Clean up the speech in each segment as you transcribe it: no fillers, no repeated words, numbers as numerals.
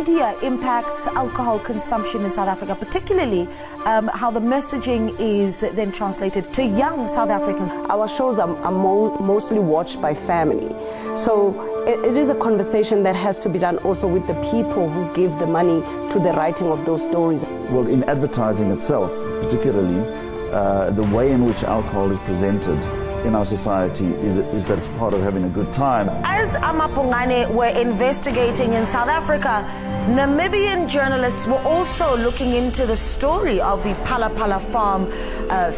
media impacts alcohol consumption in South Africa, particularly how the messaging is then translated to young South Africans. Our shows are mostly watched by family. So it is a conversation that has to be done also with the people who give the money to the writing of those stories. Well, in advertising itself, particularly, the way in which alcohol is presented in our society is that it's part of having a good time. As amaBhungane were investigating in South Africa, Namibian journalists were also looking into the story of the Phala Phala farm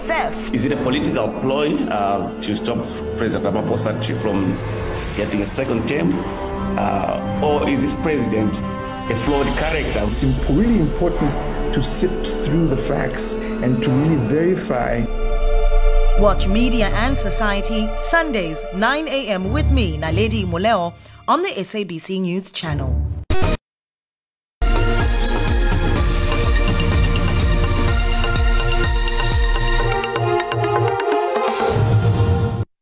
theft. Is it a political ploy to stop President Ramaphosa from getting a second term? Or is this president a flawed character? It's really important to sift through the facts and to really verify. Watch Media and Society, Sundays, 9 a.m. with me, Naledi Moleo, on the SABC News Channel.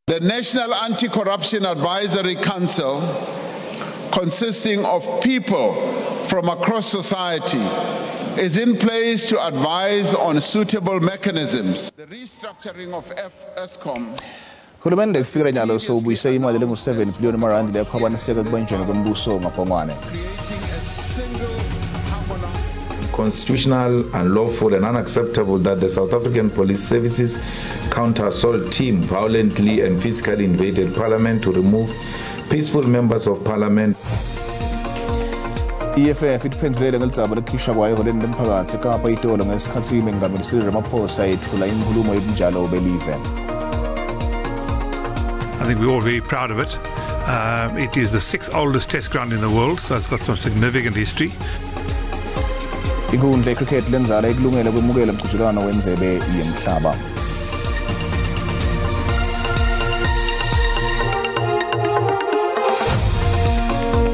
The National Anti-Corruption Advisory Council, consisting of people from across society, is in place to advise on suitable mechanisms. The restructuring of Eskom. Hulumende kufikela nyalo sowubuyise imali lengu-7 billion marandi leyakhwabaniseka kubanjweni kwembuso ngabhongwane. Constitutional, unlawful and unacceptable that the South African Police Services counter-assault team violently and physically invaded Parliament to remove peaceful members of Parliament. EFF iphendvulele ngelicaba lokukhishwa kwayo eholeni lemphakathi eKapa itolo ngesikhathi Mengameli Cyril Ramaphosa ethula inkhulumo yobunjalo belive. I think we're all very proud of it. It is the 6th oldest test ground in the world, so it's got some significant history. Inkundla yecricket lenzala ikulungele kwemukela umqhudelwano wenzebe yemhlaba.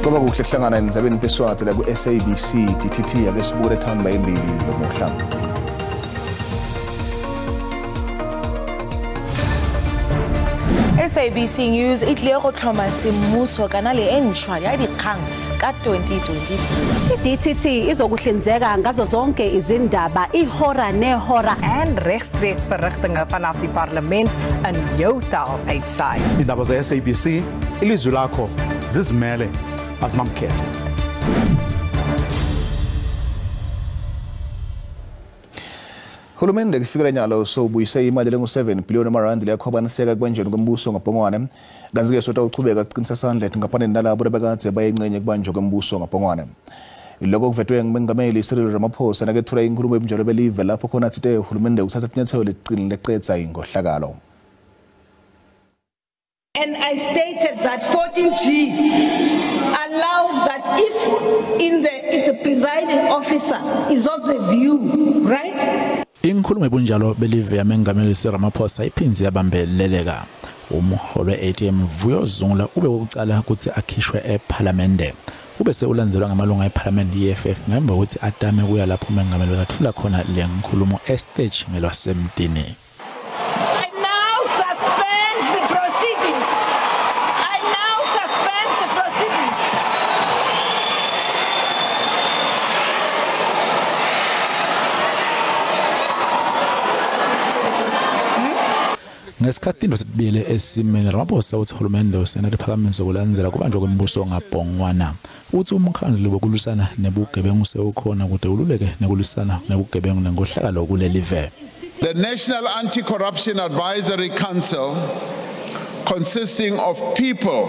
Ngoba kuhle kuhlangana endzabeni teswati la ku-SABC DTT ake sibuke ethamba embili lomuhla. SABC News e tlile go tlhoma semmuso kanale e ntšhwa ya dikgang ka 2023. I-DTT izokuhlinzeka ngazo zonke izindaba ihora nehora en regstreeks verrigtinge vanaf die parlement in jou taal uitsaai. Indaba ze-SABC, ilizwi lakho zizimele azinamkhethe. Hulumende kufikela nyalo sowubuyise imali lengu-7 billion marandi leyakhwabaniseka kubanjweni kwembuso ngabhongwane. Kanti-ke sotawuchubeka kuqinisa sandla etinkampanini nalabo lebekadze bayingcenye kubanjwa kwembuso ngabhongwane. Lokho kuvetwe nguMengameli Cyril Ramaphosa nakethula inkhulumo yobunjalo belive lapho khona athite uhulumende uthatha tinyathelo letiqinile lecedza inkohlakalo. And I stated that 14G allows that if the presiding officer is of the view, right? Inkhulumo yobunjalo belive yaMengameli Cyril Ramaphosa iphinze yabambeleleka. Umholo we-ATM Vuyo Zungula ube wokucala ukuthi akhishwe ePhalamende. Ube sewulandzelwa ngamalunga ePhalamende i-EFF ngemva kokuthi atame kuya lapho uMengameli bekathula khona le nkhulumo estage ngelwasemtini. Ngesikhathi into sibile esimeni Ramaphosa uthi uhulumende useneliphakamiso kulandzela kubanjwa kwembuso ngabhongwana. Uthi umkhandlu wokulwisana nebugebengu sewukhona kude ululeke nekulwisana nebugebengu nenkohlakalo kuleli ve. The National Anti-Corruption Advisory Council, consisting of people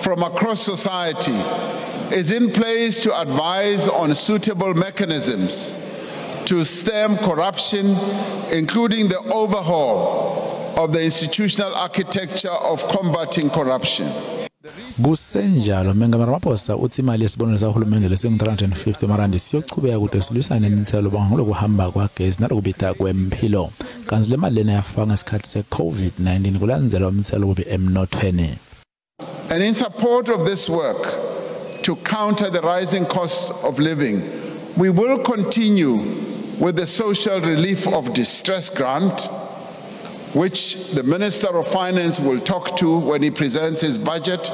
from across society, is in place to advise on suitable mechanisms to stem corruption, including the overhaul of the institutional architecture of combating corruption. Kusenjalo Mengameli Ramaphosa uthi imali yesibonelo sahulumende lesingu-350 marandi siyochubeka kude silwisane nemithelo bangalokuhamba kwagesi nalokubita kwemphilo. Kanti le mali lena yafaka ngesikhathi se-COVID-19 kulandzelwa umthelo obubi emnothweni. And in support of this work to counter the rising costs of living, we will continue with the social relief of distress grant, which the Minister of Finance will talk to when he presents his budget,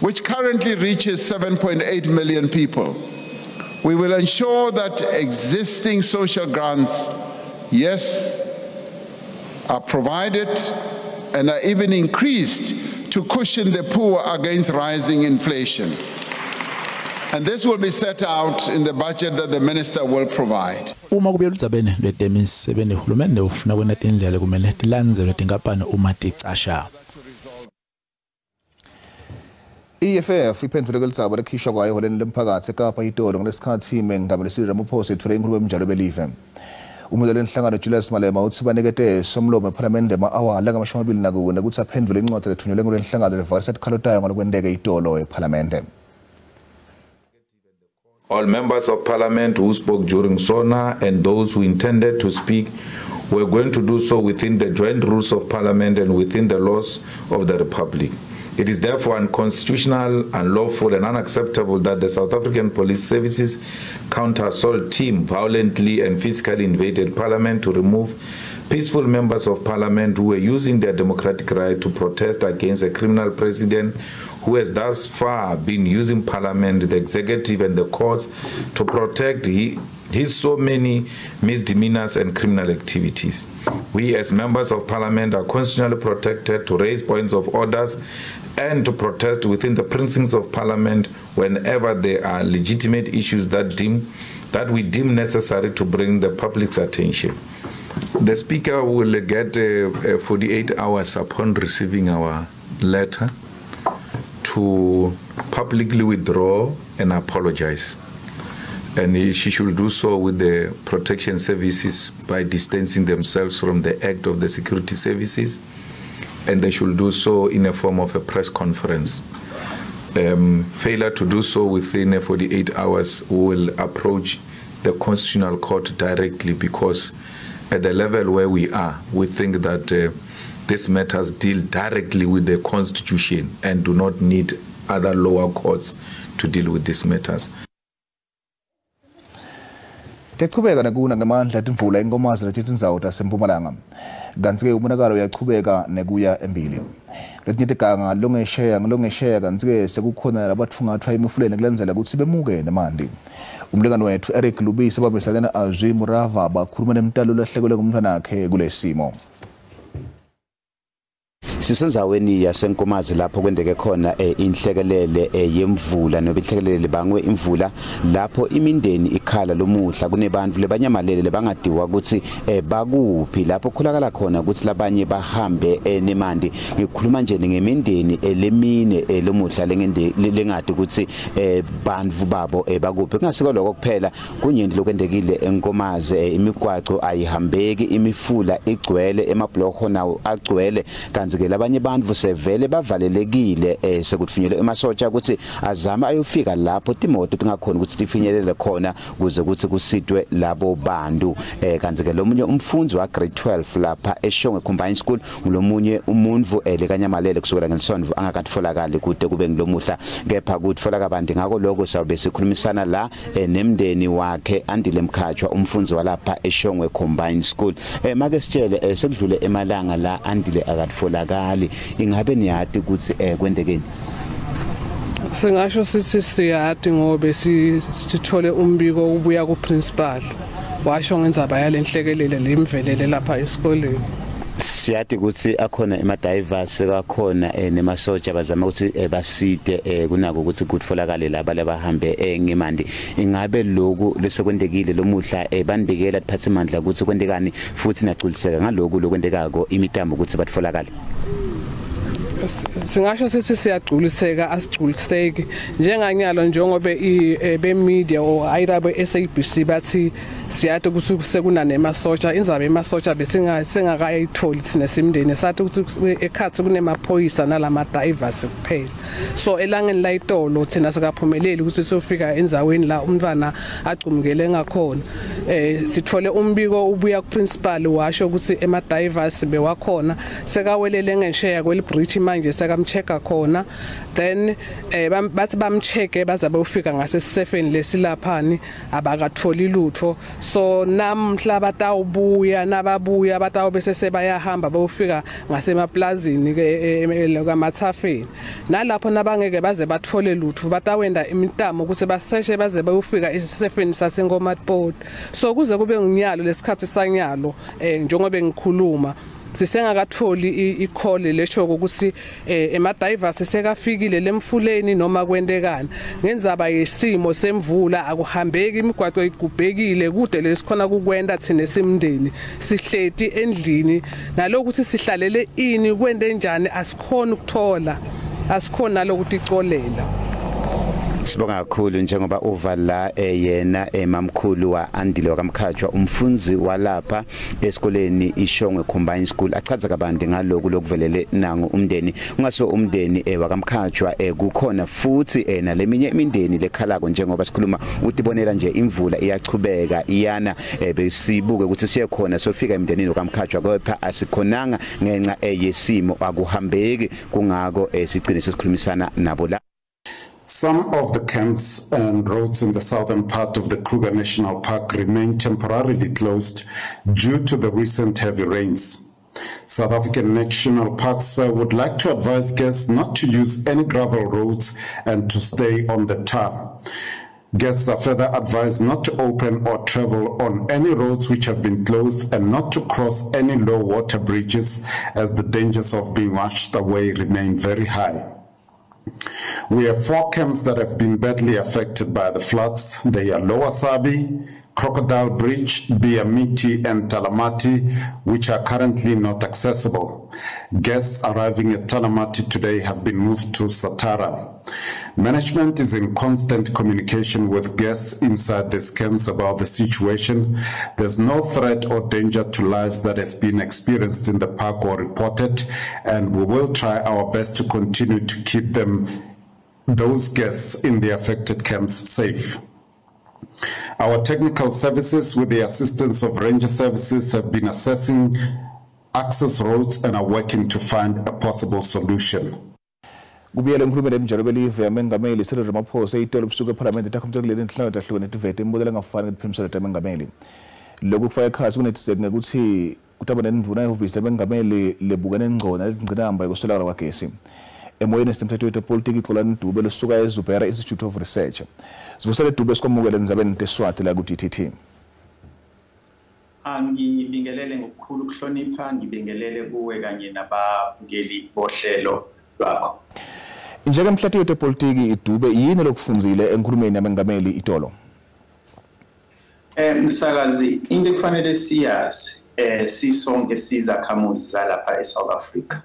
which currently reaches 7.8 million people. We will ensure that existing social grants, yes, are provided and are even increased to cushion the poor against rising inflation. And this will be set out in the budget that the minister will provide. Uma kubuya ludzabeni lwetemisebenti, uhulumende ufuna kwenta tindlela kumele tilandzelwe tinkampani uma ticasha. EFF iphendvule kuludzaba lekhishwa kwayo eholeni lemphakatsi eKapa itolo ngalesikhatsi Mengameli Cyril Ramaphosa etfule inkhulumo yemjalo belive. Umholi wenhlangano Julius Malema utsi banikete somlomo ephalamende ema-awa langama-24 kutsi aphendvule incwadzi letfunyelwe ngulenhlangano levakalisa tikhalo tayo ngalokwenteke itolo ephalamende. All members of parliament who spoke during SONA and those who intended to speak were going to do so within the joint rules of parliament and within the laws of the republic. It is therefore unconstitutional, unlawful and unacceptable that the South African Police Services counter-assault team violently and physically invaded parliament to remove peaceful members of parliament who were using their democratic right to protest against a criminal president who has thus far been using parliament, the executive and the courts to protect his so many misdemeanors and criminal activities. We as members of parliament are constitutionally protected to raise points of orders and to protest within the precincts of parliament whenever there are legitimate issues that we deem necessary to bring the public's attention. The Speaker will get 48 hours upon receiving our letter to publicly withdraw and apologize. And she should do so with the protection services by distancing themselves from the act of the security services, and they should do so in a form of a press conference. Failure to do so within 48 hours will approach the Constitutional Court directly, because at the level where we are, we think that these matters deal directly with the Constitution and do not need other lower courts to deal with these matters. Tichubeka nekuna ngemandla timvula eNkomazi letindzawo taseMpumalanga. Kantsi-ke umonakalo uyachubeka nekuya embili. Letinye tiganga longesheya kantsi-ke sekukhona labatfungatfwa emifuleni kulandzela kutsi bemuke nemanti. Umlingani wetfu Eric Lubisi babambisane na-Azwi Murava bakhuluma nemtali olahlekelwe ngumntfwanakhe kulesimo. Sisenzaweni yaseNkomazi lapho kwendeke khona inhlekelele yemvula nobe inhlekelele bangwe imvula, lapho imindeni ikhala lomuhla kunebantu lebanyamalele lebangadiwa ukuthi bakuphi, lapho khulakala khona ukuthi labanye bahambe nemandi. Ngikhuluma nje ngemindeni lemine lomuhla lengadi ukuthi bantu babo bakuphi. Kungasiko lokho kuphela, kunyenti lokwendekile eNkomazi, imigwaco ayihambeki, imifula igcwele, emabhloko nawo agcwele, kanti ke labanye bantu sevele bavalelekile sekutfunyelwe emasotsha ukuthi azame ayofika lapho timoto tingakhona ukuthi tifinyelele khona kuze ukuthi kusitwe labo bantu. Kanti ke lomunye umfundzi wa grade 12 lapha eShongwe Combined School ngulomunye umuntu lekanyamalele kusukela ngelisonto angakatfolakali kude kube ngilomuhla, kepha kutfolaka abantu. Ngako lokho sawube sikhulumisana la nemndeni wakhe Andile Mkhatshwa, umfundzi walapha eShongwe Combined School. Make sitshele, sekudlule emalanga la Andile akatfolakali, ingabe niyati ukuthi kwentekeni? Singasho sithi siyati ngobe sithole umbiko ubuya ku principal washo ngendzaba yalenhlekelele lemvelele lapha esikoleni. Siyati ukuthi akhona ema-divers akhona nemasotsha bazama ukuthi baside kunako ukuthi kutfolakale laba labahambe ngemandi. Ingabe lokhu lesekwentekile lomuhla banibikela tiphatsimandla ukuthi kwentekani futhi nagculiseka ngaloku lokwentekako imitamo ukuthi batfolakale? Singasho sithi siyagculiseka, asigculiseki njenganyalo njengobe be media or either be SABC bathi siyati ukuthi sekunanemasotsha. Indzaba emasotsha besingakayitholi thina simndeni, sathi ukuthi ekhathi kunemaphoyisa nalama divers kuphela. So elangeni la itolo thina sikaphumeleli ukuthi siyofika endzaweni la umntwana agcumukele ngakhona. Sithole umbiko ubuya ku principal washo ukuthi ema divers bewakhona sekawelele ngesheya kweli bridge manje sekamchecka khona, then bathi bamchecke bazabe ufika ngasesefeni lesilaphani abakatholi lutho. So namhla batawubuya nababuya batawube sebayahamba bayofika ngasemaplazini ke kamathafeni nalapho nabangeke baze bathole lutho batawenda imitamo kuse baseshe baze bayofika esisefeni saseNkomati. So kuze kube nginyalo lesikhathi sanyalo njengoba ngikhuluma sisengakatholi ikhole leshoko ukuthi ema-divers sekafikile lemfuleni noma kwentekani. Ngenzaba yesimo semvula akuhambeki, imigwaqo igubhekile, kude lesikhona kukwenda thina simndeni sihleti endlini nalokuthi sihlalele ini kwende njani asikhona ukuthola, asikhona nalokuthi icolela. Sibonga kakhulu njengoba uva la yena mamkhulu wa Andile wakaMkhatshwa, umfundzi walapha esikoleni iShongwe Combined School, achaza kabanti ngaloku lokuvelele nangu umndeni ungaso umndeni wakaMkhatshwa. Kukhona futhi naleminye imindeni lekhalako njengoba sikhuluma utibonela nje imvula iyachubeka iyana, besibuke ukuthi siye khona sofika emndenini wakaMkhatshwa kepha asikhonanga ngenxa yesimo akuhambeki, kungako sigcine sesikhulumisana nabo la. Some of the camps and roads in the southern part of the Kruger National Park remain temporarily closed due to the recent heavy rains. South African National Parks would like to advise guests not to use any gravel roads and to stay on the tar. Guests are further advised not to open or travel on any roads which have been closed and not to cross any low water bridges, as the dangers of being washed away remain very high. We have 4 camps that have been badly affected by the floods. They are Lower Sabi, Crocodile Bridge, Biamiti and Talamati, which are currently not accessible. Guests arriving at Talamati today have been moved to Satara. Management is in constant communication with guests inside these camps about the situation. There's no threat or danger to lives that has been experienced in the park or reported, and we will try our best to continue to keep them, those guests in the affected camps, safe. Our technical services, with the assistance of ranger services, have been assessing access roads and are working to find a possible solution. Kubuyele enkhulumeni emjalo belive yamengameli Cyril Ramaphosa itolo busuku eParliament takhamthe kuleli inhlangano tahlukene tivete imibuzo lengafani ngephimiselo tamengameli. Lokhu kufaka ekhathi kunetiseke ngekuthi kutaba nendvuna ehhovisi lamengameli lebukene ngcona letingcinamba yokuswelakala kwagesi. Emoyeni semthetho wepolitiki Xolani Dube losuka eZubera Institute of Research. Sibusele Dube sikwamukele endzabeni teSwati la ku DTT. Angibingelele ngokukhulu ukuhlonipha, ngibingelele kuwe kanye nababukeli bohlelo lwakho. Njengemhlathi wepolitiki iDube, yini lokufunzile enkhulumeni yamengameli itolo? Msakazi, into ekufanele siyazi sisonke sizakhamuzi zalapha eSouth Africa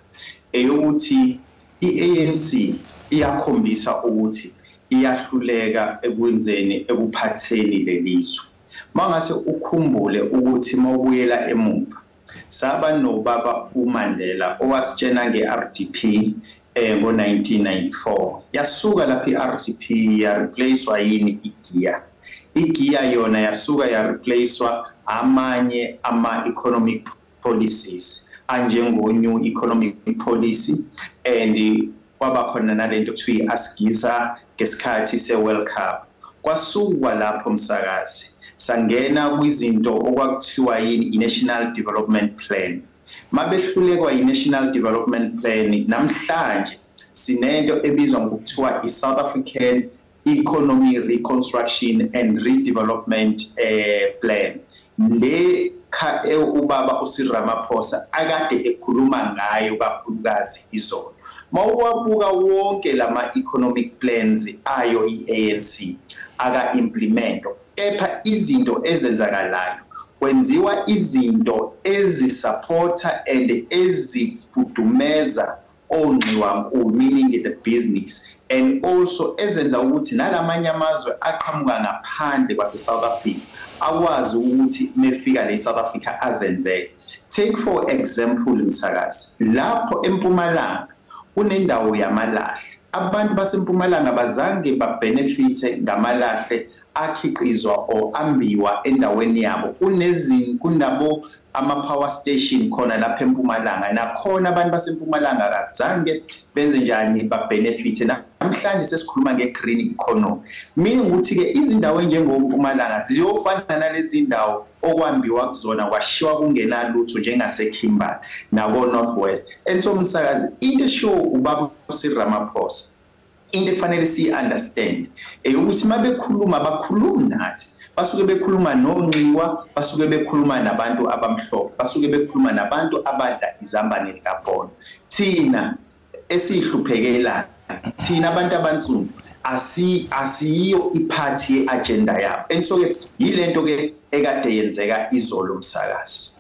eyokuthi iANC iyakhombisa ukuthi iyahluleka ekwenzeni ekuphatheni lelizwe. Mangase ukhumbule ukuthi mawubuyela emuva saba nobaba uMandela owasitshena ngeRDP ngo-1994. Yasuka lapha iRDP ya replacewa yini iGIA. iGIA yona yasuka ya replacewa amanye ama economic policies anjengo New Economic Policy, and kwaba khona nalento kuthiwa iAsgisa ngesikhathi seWorld Cup. Kwasukwa lapho msakazi sangena kwizinto okwakuthiwa yini iNational Development Plan. Mabehlulekwa iNational Development Plan, namhlanje sinento ebizwa ngokuthiwa iSouth African Economy Reconstruction and Redevelopment Plan. Le ubaba uCyril Ramaphosa akade ekhuluma ngayo kakhulukazi izolo. Mawuwabuka wonke lama economic plans ayo iANC aka implemento, kepha izinto ezenzakalayo kwenziwa izinto ezisupporta and ezifudumeza ongqiwankulu, meaning the business, and also ezenza ukuthi nalamanye amazwe aqhamuka ngaphandle kwase South Africa akwazi ukuthi mefika le South Africa azenzele. Take for example msakazi, lapho eMpumalanga kunendawo yamalahle. Abantu baseMpumalanga bazange babenefite ngamalahle akhiqizwa or ambiwa endaweni yabo. Kunabo ama-power station khona lapha eMpumalanga, nakhona abantu baseMpumalanga akazange benze njani ba-benefit. Namhlanje sesikhuluma nge-green economy, meaning ukuthi-ke izindawo enjengoMpumalanga ziyofana nalezi ndawo okwambiwa kuzona kwashiwa kungenalutho njengaseKimberley nako-North West. And so msakazi, into eshiwo ubaba uCyril Ramaphosa, into ekufanele siyi-understand eyokuthi uma bekhuluma bakhulumi nathi, basuke bekhuluma nonxiwa, basuke bekhuluma nabantu abamhlophe, basuke bekhuluma nabantu abadla izambane likabhono. Thina esihluphekelayo, thina abantu abansundu, asiyiyo iphathi ye-agenda yabo. And so-ke yilento-ke ekade yenzeka izolo msakazi.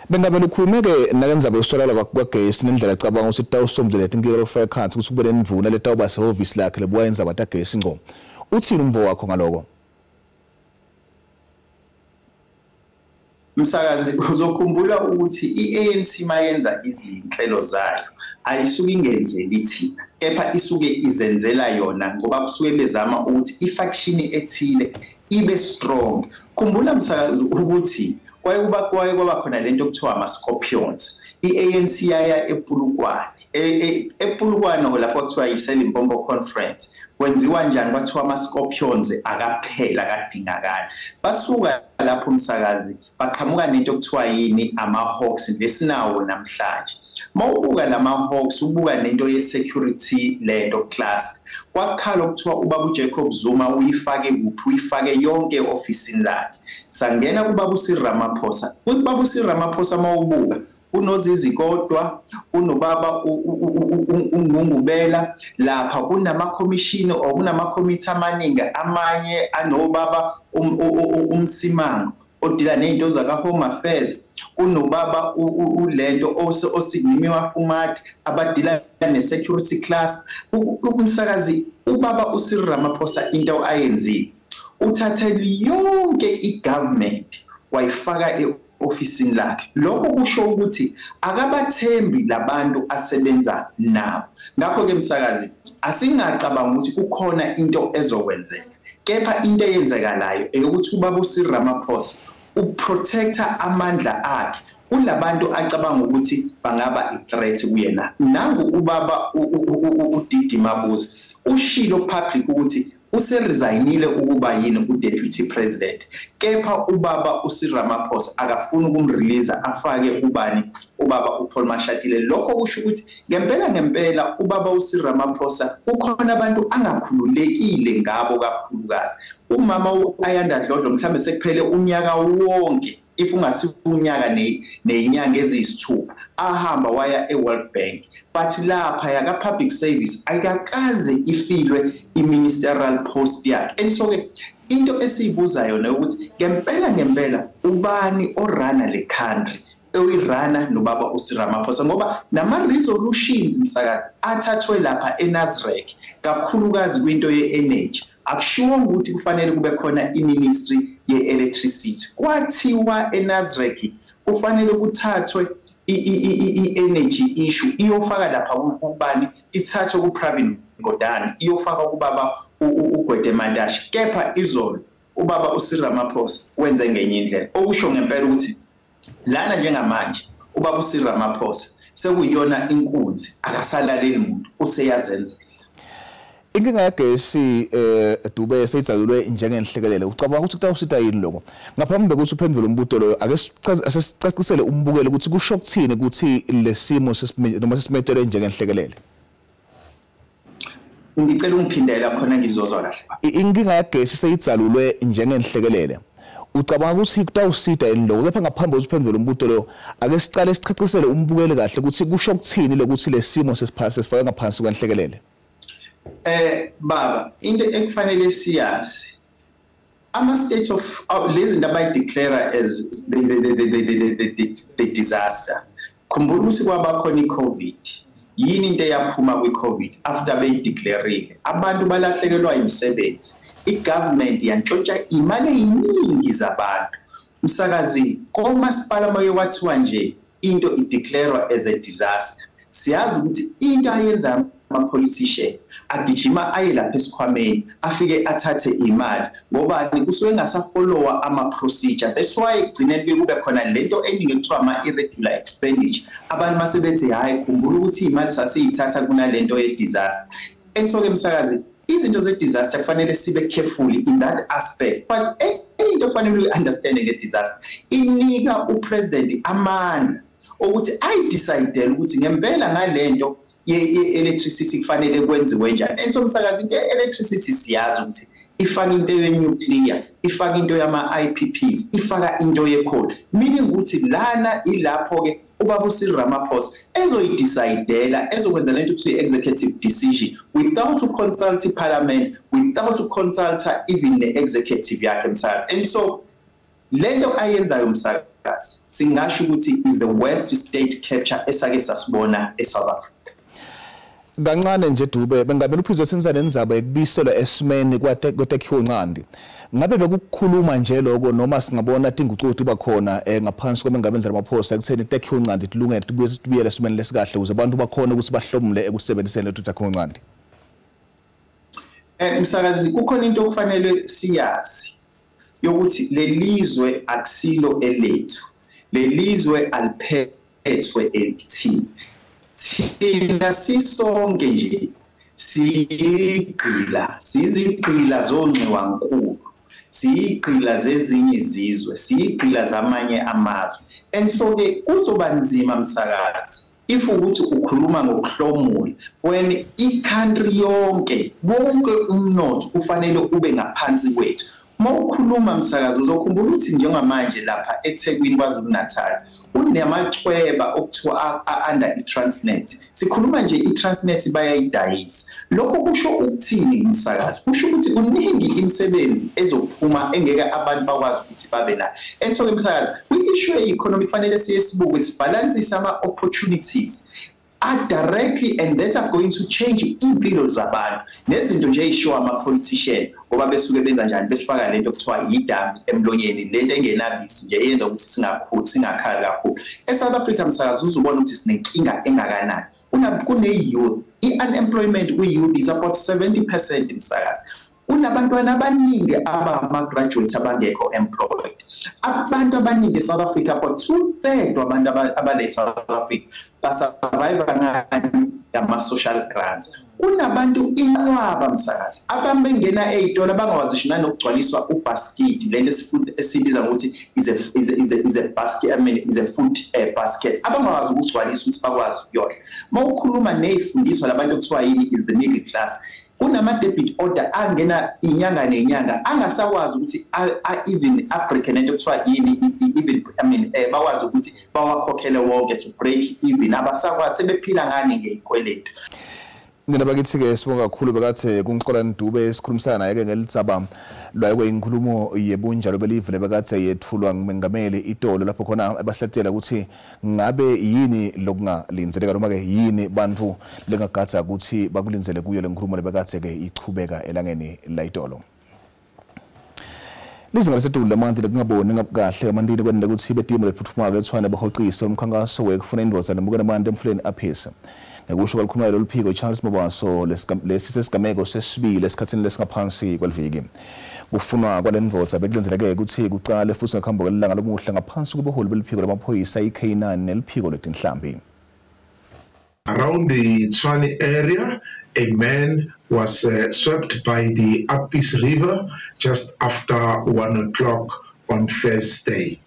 Bengamele ukhulume-ke nakendzaba yokuswelakala kwagesi nendlela ecabanga ukuthi itawusombulula tinkinga lokufaka ekhatsi ukuthi kube nendvuna letawuba sehhovisi lakhe lebuka indzaba tagesi ngco. Uthini umvo wakho ngaloko? Msakazi, uzokhumbula ukuthi i-ANC mayenza izinhlelo zayo ayisuke ingenzeli thina, kepha isuke izenzela yona, ngoba kusuke bezama ukuthi i-faction ethile ibe strong. Khumbula msakazi ukuthi kwaye kwaba khona lento okuthiwa ama-scorpions. I-ANC yaya ePulukwane, ePulukwane lapho kuthiwa yiseLimpopo Conference. Kwenziwa njani? Kwathiwa ama-scorpions akaphela, akadingakala. Basuka lapho msakazi baqhamuka nento okuthiwa yini, ama-hawks lesinawo namhlanje. Mawubuka lama-hawks, ubuka nento ye-security lento class, kwakhala okuthiwa ubaba uJacob Zuma uyifake kuphi, uyifake yonke e-ofisini lakhe. Sangena kubaba uCyril Ramaphosa. Ubaba uCyril Ramaphosa mawubuka unozizi kodwa unobaba uNgungubela lapha, kunamakhomishini or kunamakomiti amaningi, amanye anobaba uMsimango odila nezinto zaka Home Affairs, unobaba ulento oSidney Mafumati abadila ne-security class. Umsakazi, ubaba uCyril Ramaphosa into ayenzile, uthathe yonke i-government wayifaka e-ofisini lakhe. Lokho kusho ukuthi akabathembi labantu asebenza nabo. Ngakho-ke msakazi, asingacabanga ukuthi kukhona into ezokwenzeka, kepha into eyenzekalayo eyokuthi ubaba uCyril Ramaphosa uprotecta amandla akhe kulabantu acabanga ukuthi bangaba i-threat kuyena. Nangu ubaba uDidi Mabuza ushilo public ukuthi useresignile ukuba yini u-deputy president, kepha ubaba uCyril Ramaphosa akafuni ukumrelease afake ubani, ubaba uPaul Mashatile. Lokho kusho ukuthi ngempela ngempela ubaba uCyril Ramaphosa kukhona abantu angakhululekile ngabo kakhulukazi. Umama u-Ayanda Dlodlo mhlambe sekuphele unyaka wonke, if ungasi unyaka nezinyanga eziyisithupha, ahamba waya e-World Bank, but lapha yaka public service ayikakaze ifilwe i-ministerial post yakhe. And so-ke into esiyibuzayo yona ukuthi ngempela ngempela ubani orana le country, oyirana nobaba uCyril Ramaphosa, ngoba nama-resolutions msakazi athathwe lapha eNasrec kakhulukazi kwinto ye-energy. Akushiwo ukuthi kufanele kube khona i-ministry ye-electricity. Kwathiwa eNasrec kufanele kuthathwe i-energy issue iyofaka lapha kubani, ithathwe kuPravin Gordhan, iyofaka kubaba uGwede Mantashe. Kepha izolo ubaba uCyril Ramaphosa wenze ngenye indlela, okusho ngempela ukuthi lana njengamanje ubaba uCyril Ramaphosa sekuyiyona inkunzi, akasalaleli muntu, useyazenzela. Inkinga yagesi Dube seyitsazulwe njengenhlekelele. Ucabanga ukuthi kutawusita yini lokho? Ngaphambi kokuthi uphendule umbuto loyo, ake sicacisele umbukelo ukuthi kusho kuthini ukuthi lesimo noma sesimetelwe njengenhlekelele. Ngicela ungiphindela khona ngizozwa kahle. Inkinga yagesi seyitsalulwe njengenhlekelele. Ucabanga ukuthi kutawusita yini lokho? Kepha ngaphambi kokuthi uphendule umbuto loyo, ake sicale sicacisele umbukelo kahle ukuthi kusho kuthini lokuthi lesimo sesifake ngaphansi kwenhlekelele. Baba, into ekufanele siyazi, ama state of lezi zinto abayideclare as the disaster. Khumbula ukuthi kwaba khona i-COVID. Yini into eyaphuma kwi-COVID after beyideclareile? Abantu balahlekelwa imisebenzi, i-government yantshontsha imali eyiningi zabantu. Msakazi, komasipala maye kwathiwa nje into ideclarewa as a disaster, siyazi ukuthi into ayenza Ama-politician agijima aye lapha esikhwameni, afike athathe imali, ngobani? Kusuke engasafollowa ama-procedure. That's why ekugcineni kube khona lento eningi ekuthiwa ama-irregular expenditure. Abantu mase bethi, "Hhayi, khumbula ukuthi iy'mali sasiyithatha kunalento ye-disaster." And so-ke, msakazi, izinto ze-disaster kufanele sibe careful in that aspect, but into kufanele uyi-understande nge-disaster, inika upresident amandla ukuthi ayidecidele ukuthi ngempela ngalento ye-electricity kufanele kwenziwe njani. And so, msakazi, into ye-electricity siyazi ukuthi ifaka into ye-nuclear, ifaka into yama-IPPs, ifaka into ye-coal, meaning ukuthi lana ilapho-ke ubaba uCyril Ramaphosa ezoyidecidela, ezokwenza lento kuthiwa i-executive decision without to consult iparliament, without to consult even ne-executive yakhe, msakazi. And so lento ayenzayo, msakazi, singasho ukuthi is the worst state capture esake sasibona eSouth Africa. Kancane nje, Dube, bengamele uphizwe senza nenzaba ekubiselwa esimeni kwetakhiwo ncandi. Ngabe bekukhuluma nje lokho noma singabona tingucuko bakhona ngaphansi komengameli Ramaphosa ekutheni itakhiwo ncandi tilungele tibuyele esimeni lesikahle ukuze abantu bakhona ukuthi bahlomule ekusebenziseni leto takhiwo ncandi? Msakazi, kukhona into okufanele siyazi yokuthi lelizwe akusilo elethu, lelizwe aliphethwe elithini. Thina sisonke nje siyigqila, sizigqila zongxiwankulu, siyigqila zezinye izizwe, siyigqila zamanye amazwe. And so ke kuzoba nzima, msakazi, if ukuthi ukhuluma ngokuhlomula when i-country yonke, wonke umnotho ufanele ube ngaphansi kwethu. Uma ukhuluma, msakazi, uzokhumbula ukuthi njengamanje lapha eThekwini, KwaZulu Natal, kunamachweba okuthiwa under i-Transnet. Sikhuluma nje i-Transnet bayayidayisa. Lokho kusho ukuthini, msakazi? Kusho ukuthi kuningi imisebenzi ezophuma engeke abantu bakwazi ukuthi babe nayo. And so ke, msakazi, kwi-issue ye-economy kufanele siye sibuke, sibhalansise ama-opportunities are directly and that are going to change impilo zabantu nezinto nje ey'shiwo ama-politician, ngoba besuke benza njani? Besifaka lento okuthiwa yidami emlonyeni, lento engenabisi nje, eyenza ukuthi singakhuli, singakhali kakhulu. E-South Africa, msakazi, uzubona ukuthi sinenkinga engakanani. Kune-youth, i-unemployment kwi-youth is about 70%, msakazi. Kunabantwana abaningi abama-graduates abangekho employed. Abantu abaningi e-South Africa, about 2/3 wabantu abale South Africa basurvive ngani? Ama-social grants. Kunabantu inqwaba, msakazi, abambengena ey'tolo abangawazi ngisho nanokugcwaliswa ubhaskidi, lento esibiza ngokuthi is a basket, I mean, is a food basket, abangakwazi ukugcwalisa ukuthi bakwazi ukuyodla. Uma ukhuluma ney'fundiswa labantu okuthiwa yini, is the middle class, kunama-debit order angena inyanga nenyanga angasakwazi ukuthi even abreak nento okuthiwa yini, even, I mean, bakwazi ukuthi bawakhokhele wonke to break even. Abasakwazi, sebephila ngani? Ngey'kweletu. Nina bakithi-ke, sibonga kakhulu. Bekathe kungiXolani Dube sikhulumisana naye-ke ngelitsaba lwayo kweyinkulumo yebunjalo belive lebekathe yethulwa ngumengameli itolo, lapho khona abahlatela ukuthi ngabe yini lokungalindzeleka noma-ke yini bantfu lengagadza ukuthi bakulindzele kuyo le nkulumo lebekathe-ke ichubeka elangeni la itolo. Lizinga lesetulu lamanti lekungaboni kahle emantini kwenta ukuthi betimo lephuthumako eTshwane bahocise umkhankaso wekufuna indvodza nemukela amanti emfuleni Apies. Ngekusho kwalikhulumayo loluphiko Charles Mabaso, lesi sesigameko sesibili esikhathini lesingaphansi kweliviki. Kufunwa kwale ndvodza bekulindzeleke ukuthi kucale futhi ngekuhamba kwelilanga lomuhla ngaphansi kobuholi beliphiko lamaphoyisa i-K9 neliphiko letinhlambi. Around the Tshwane area, a man was swept by the Apies River just after 1 o'clock on Thursday.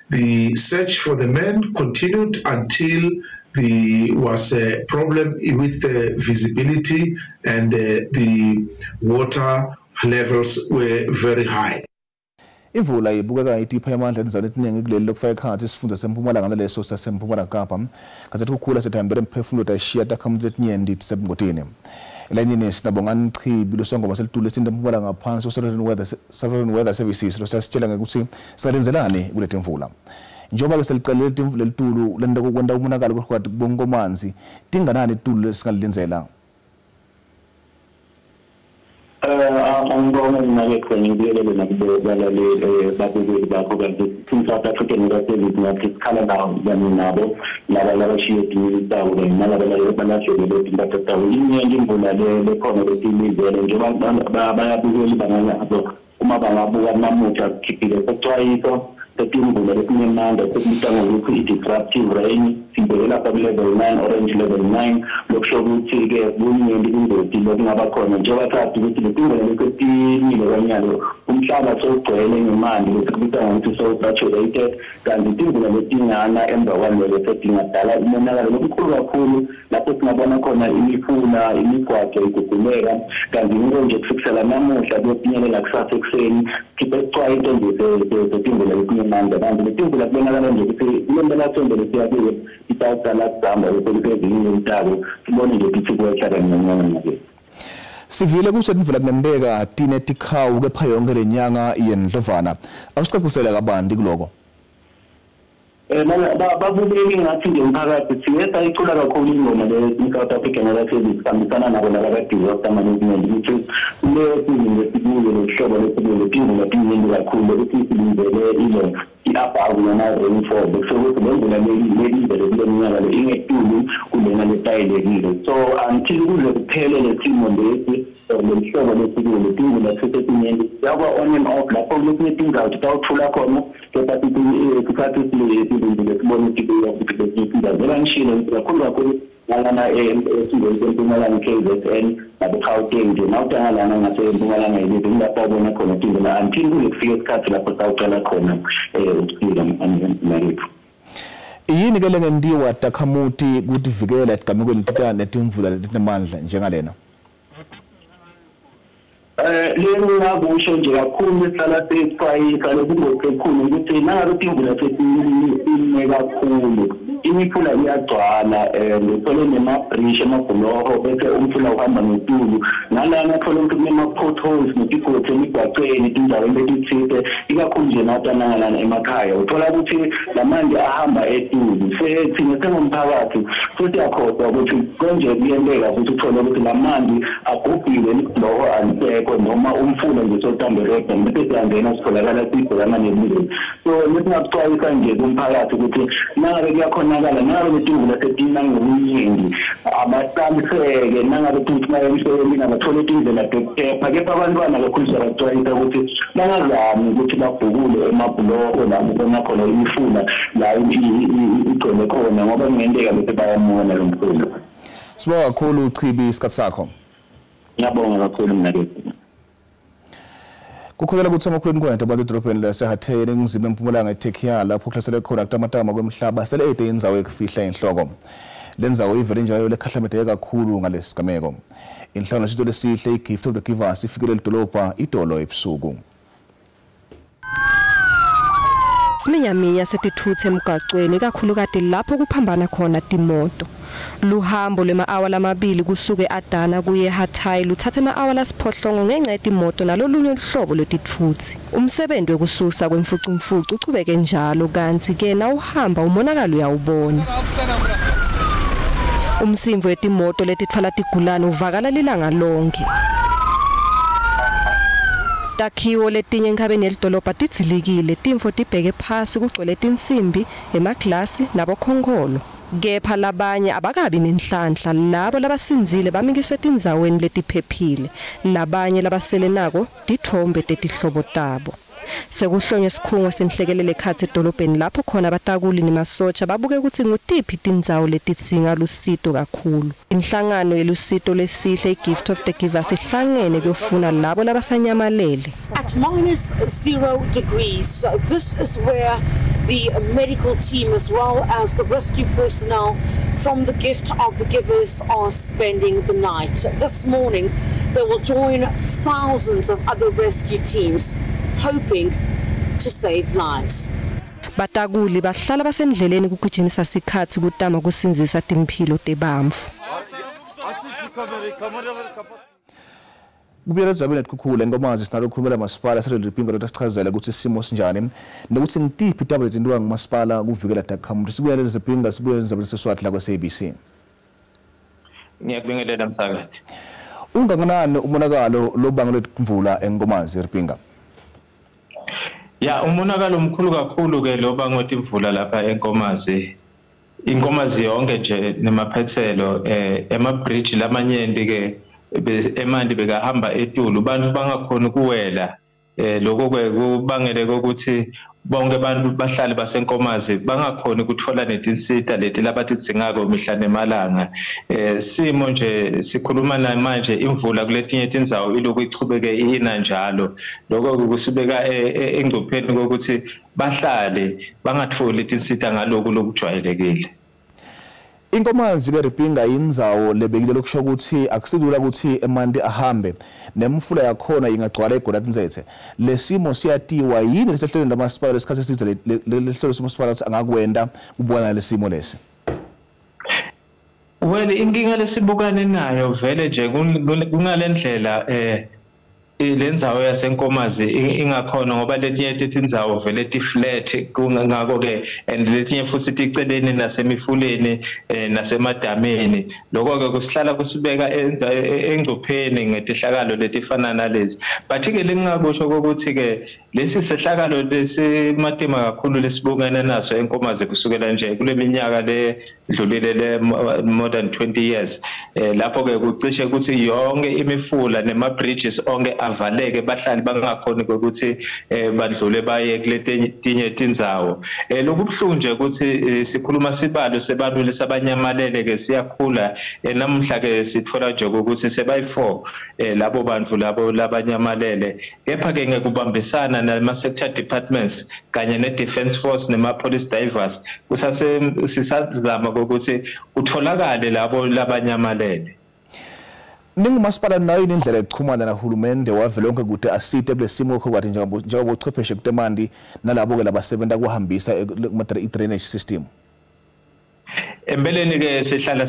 The search for the man continued until there was a problem with the visibility and the water levels were very high. Imvula ibukeka itipha amandla endzaweni etiningi kuleli, lokufaka ekhatsi isifundza seMpumalanga naleso saseMpumalanga Kapa, kantsi kukhula sethambele emphefumulo tashiya takhamuti letinyenti tisebungotini. Elayinini sinabongani Chibi losangoma selitulu lesinto eMpumalanga ngaphansi Southern Weather Services, losasitshela ngekuthi singalindzelani kuleti mvula. Njengoba ke selicalile lelitulu lento kwenta umonakalo bonkomanzi, tinganani litulu lesingalilindzela? Angibonge. Ngiyabonga mina-ke ngibuyelele nakubalaleli babukeli bakho kanti Team South African Weather Service ngathi sikhala kanye nabo laba labashiye timili tabo kanye nalaba balahlekelwe timbatha tabo. Inyenti imvula lekhona letimizele njengoba bayabukeli banganabo uma bangabuka namuhla kukhiphile sexwayiso setimvula letinemandla sekubita ngokuthi i-disruptive rain sibheke lapha ku-level 9 orange level 9 lokusho ukuthi-ke bunyenti ingoti lokungaba khona njengoba sazi ukuthi letimvula lesetinile kwanyalo umhlaba sowugcwele ngemanti lesikubita ngokuthi sowu-saturated kanti timvula letingana emva kwalelo setingadala umonakalo lomkhulu kakhulu lapho singabona khona imifula imigwaco iguguleka kanti ngiko nje kufikisela namuhla kuyofinyelela kusasa ekuseni khiphe isixwayiso nje setimvula letinemandla kanti letimvula kubonakala nje ukuthi kule mpelasonto lesiya kuyo itawuqala kuhamba bese intako sibone nje ukuthi kwehla kancane nje. Sivile kusho imvula kungenteka tine tikhawu kepha yonke lenyanga yendlovana. Awusicacisele kabanti kuloko. Babukeli ngathi nje umphakathi siye sayicula kakhulu ingoma le South African Weather Service sihambisana nabo laba ka-disaster management ukuthi kuleyo season lesikuyo loluhlobo lesikuyo timvula tiningi kakhulu ukuthi silindele ile i-above noma rainfall kusho ukuthi le mvula lelivele kule minyaka le ingetulu kulena letayelekile. So until kuze kuphele le simo lesi loluhlobo lesikuyo letimvula sesetinyenti siyaba on and off lapho kuletinye tindzawo titawutfula khona kepha sikhathi silindile sibone ukuthi kuya futhi letinye tindawo ngishilo kakhulu kakhulu ngalana esifundeni seMpumalanga KZN nabe-Gauteng nje nawutangalana ngaseMpumalanga yilizwe kulapho wabona khona timvula until kuze kufike isikhathi lapho sawuqala khona ukufika mnakethu. Yini ke lengentiwa takhamuti kutivikela etigamekweni netimvula letinemandla njengalena? Lengingakusho nje kakhulu sihlala sexwayisa lokungoti okukhulu ukuthi nangabe timvula setine kakhulu imifula iyagcwala uthole nema-bridge amabhuloho bese umfula uhamba ngetulu nalana uthole ukuthi kunema-potholes netigodi emigwacweni etindaweni letitsite ikakhulu nje nawutanangalana emakhaya uthola ukuthi lamanti ahamba etulu. Thina sengumphakathi sesiyakhohlwa ukuthi konje kuyenteka ukuthi uthole ukuthi lamanti agubhile libhuloho alisekho noma umfula nje sowutambe rodwa bese siyangena sitholakala sibhekana nemililo. So lesingakuxwayisa nje kumphakathi ukuthi nangabe kuyakhonakala nangabe letimvula setina ngobuningi abaqaliseke nangabe futhi baye emsebenzini abathole tindlela tokuphepha kepha abantwana kakhulu siyabaxwayisa ukuthi bangazami ukuthi babhukule emabhuloho lapho ubona khona imifula la igcwele khona ngoba kungenteka bese bayamuka nalo mfula. Sibonga kakhulu Chibi isikhathi sakho. Ngiyabonga kakhulu mnakethu. Kukholelwa ukuthi amakhulu kwento abantu edolobheni laseHatay eningizimu empumalanga eTurkey lapho kuhlasele khona kutamatama kwemhlaba sele ede indzawo yekufihla inhloko. Le ndzawo ivele njalo lekhahlamedeke kakhulu ngalesi sigameko. Inhlangano yesito lesihle iGift of the Givers ifikele lidolobha idolo ebusuku. Siminyaminya setithuthe emgwaqweni kakhulukati lapho kuphambana khona timoto. Luhambo lwema-awa lamabili kusuke Adana kuye Hatay luthatha ema-awa lasiphohlongo ngenxa yetimoto nalolunye luhlobo lwetitfutsi. Umsebenzi wekususa kwemfucumfucu uchubeke njalo kantsi-ke nawuhamba umonakalo uyawubona. Umsimvo wetimoto letitfwala tigulane uvakala lilanga lonke. Takhiwo letinye enkhabeni yelidolobha tidzilikile timfo tibheke phasi kugcwele tinsimbi emaglasi nabokhonkolo. Kepha labanye abakabi nenhlanhla labo labasinzile bamikiswe etindzaweni letiphephile labanye labasele nako titfombe tetihlobo tabo. Sekuhlonywe sikhungo senhlekelele ekhatsi edolobheni lapho khona abatakuli nemasotsha babuke ukuthi ngutiphi tindzawo letidzinga lusito kakhulu. Inhlangano yelusito lesihle iGift of the Givers ihlangene kuyofuna labo labasanyamalele. At -0 degrees, this is where the medical team as well as the rescue personnel from the Gift of the Givers are spending the night. This morning, they will join thousands of other rescue teams hoping to save lives. Batakuli bahlala basendleleni kugijimisa sikhatsi kutama kusindzisa timphilo tebantfu. Kubuyela edzabeni letikukhulu enkomazi sinalo ukukhulumela masipala Cyril Ripinga lotasichazela ukuthi isimo sinjani nokuthi ngitiphi tablet letiwa ngumasipala kuvikela takhamuti. Sibuyele Ripinga, sibuyele endzabeni seswati la kwa-SABC. Ngiyakubingelela msakazi. Ungakanani umonakalo lobangelwe imvula eNkomazi Ripinga? Ya, umonakalo omkhulu kakhulu ke lobangwe imvula lapha eNkomazi. Inkomazi yonke nje nemaphethelo ema bridge lamanyenti ke emanti bekahamba etulu bantu bangakhona ukuwela lokho ke kubangele ukuthi bonke abantu bahlali baseNkomazi bangakhona ukuthola netinsita leti labatidingako mihla nemalanga. Simo nje sikhuluma namanje imvula kuletinye tindzawo iloku ichubeke ina njalo, lokho kusibeka engcupheni kokuthi bahlale bangatholi tinsita ngaloku lokujwayelekile. Inkomazi ke Ripinga indzawo lebekile lokusho ukuthi akusilula ukuthi emanti ahambe nemfula yakhona ingagcwala eGola-Ntsetse. Lesimo siyatiwa yini lesehlelweni lamasipala lesikhathi eside lehlelo somasipala ukuthi angakwenda kubona lesimo lesi? Well, inkinga lesibukane nayo vele nje kungalendlela lendzawo yaseNkomazi ingakhona ngoba letinye tindzawo vele ti flat kungako ke and letinye futhi ticeleni nasemifuleni nasemadameni, lokho ke kusihlala kusibeka engcupheni ngetihlakalo letifana nalezi. But ke lengingakusho ukuthi ke lesi sehlakalo lesimatima kakhulu lesibukene naso eNkomazi kusukela nje kule minyaka le dlulile le more than 20 years, lapho ke kucishe ukuthi yonke imifula nema bridges onke avaleke bahlali bangakhoni ukuthi badlule baye kuletinye tindzawo. Lokubuhlungu nje ukuthi sikhuluma sibalo sebantu lesabanyamalele ke siyakhula, namuhla ke sithola nje ukuthi sebayi4 labo bantu labo labanyamalele. Kepha ke ngekubambisana nama sector departments kanye ne defense force nema police divers kusase sisazama ukuthi kutholakale labo labanyamalele. Ningumasipala nayo indlela ekuchumana nahulumende wavelonke ukuthi asite kulesimo kwathi njengoba uchwepheshe kutemandi nalabo ke labasebenza kuhambisa i-drainage system. Empeleni ke sihlala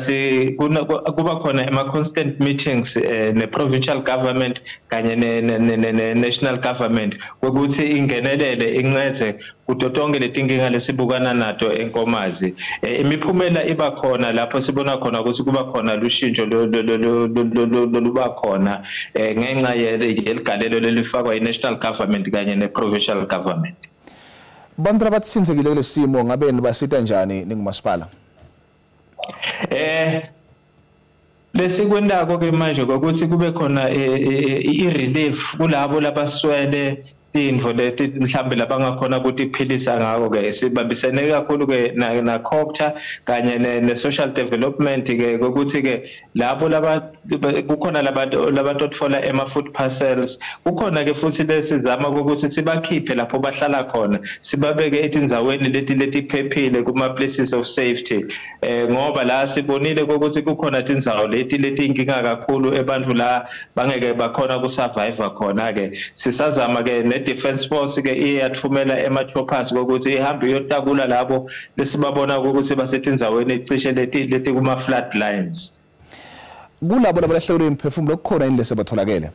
kuba khona ema constant meetings ne provincial government kanye ne national government ukuthi ingenelele incede kuto tonke letinkinga lesibukana nato eNkomazi. Imiphumela iba khona lapho sibona khona ukuthi kuba khona lushintsho loluba khona ngenxa yeligalelo lelifakwa i-national government kanye ne provincial government. Bantu abatsinzekile kulesimo ngabe nibasita njani ningumasipala? Lesikwendako ke manje ukuthi kube khona i-relief kulabo labaswele tindvo leti mhlambe labangakhona ukutiphilisa ngako ke sibambisene kakhulu ke na COGTA kanye ne social development ke ukuthi ke labo laba kukhona labantu labatotfola ema food parcels, kukhona ke futhi lesizama ukuthi sibakhiphe lapho bahlala khona sibabeke etindzaweni leti letiphephile kuma places of safety, ngoba la sibonile ukuthi kukhona tindzawo leti letinkinga kakhulu ebantfu la bangeke bakhona ku survive khona ke sisazama ke ne defense force ke iyathumela ema choppers ukuthi ihambe iyotakula labo lesibabona ukuthi basetindzaweni ecishe leti kuma flood lines. Kulabo labalahlekelwe imphefumulo kukhona yini lesebatholakele?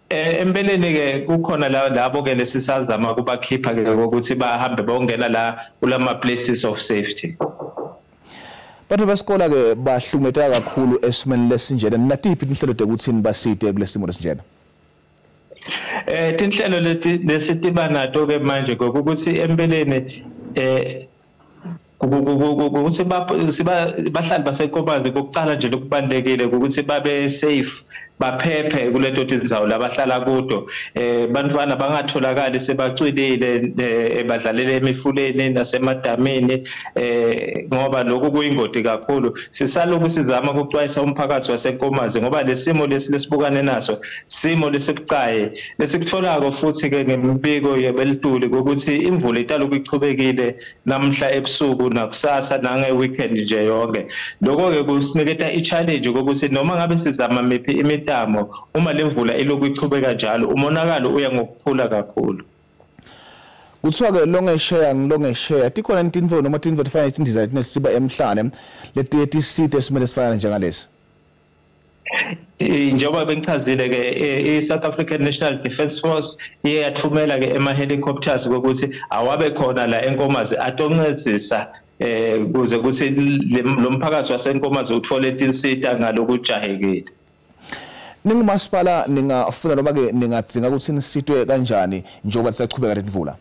Empeleni ke kukhona labo ke lesisazama kubakhipha ke ukuthi bahambe bongena la kulama places of safety. Bantu besikole ke bahlukumezeka kakhulu esimeni lesinjena, natiphi inhlelo ukuthi nibasite kulesimo lesinjena? Tinhlelo leti lesitiba nato ke manje ukuthi empeleni ukuthi bahlali baseNkomazi kokucala nje lokubalekile ukuthi babe safe baphephe kuleto tindzawo labahlala kuto, bantwana bangatholakali sebacwilile badlalele emifuleni nasemadameni, ngoba lokhu kuyingoti kakhulu. Sisaloku sizama ukuxwayisa umphakathi waseNkomazi ngoba lesimo lesi lesibukane naso simo lesibucayi lesikutholako futhi ke ngemibiko yebelituli ukuthi imvula italoku ichubekile namhla ebusuku nakusasa nange weekend nje yonke. Lokho ke kusiniketa i-challenge ukuthi noma ngabe sizama miphi imitamo uma lemvula iloku ichubeka njalo umonakalo uya ngokukhula kakhulu. Kuthiwa ke longesheya ngilongesheya tikhona tintfo noma tintfo tifana netindiza tinesiba emhlane letiye tisite esimele sifana njengalesi. Njengoba bengichazile ke i-South African National Defence Force iye yathumela ke ema helicopters ukuthi awabe khona la eNkomazi atoncedzisa kuze kuthi lo mphakathi waseNkomazi uthole tinsita ngalokujahekile. Ningumasipala ningafuna noma ke ningadzinga ukuthi nisitwe kanjani njengoba sisachubeka lemvula?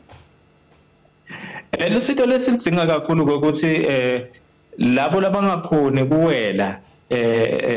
Lusito lesilidzinga kakhulu ukuthi labo labangakhoni kuwela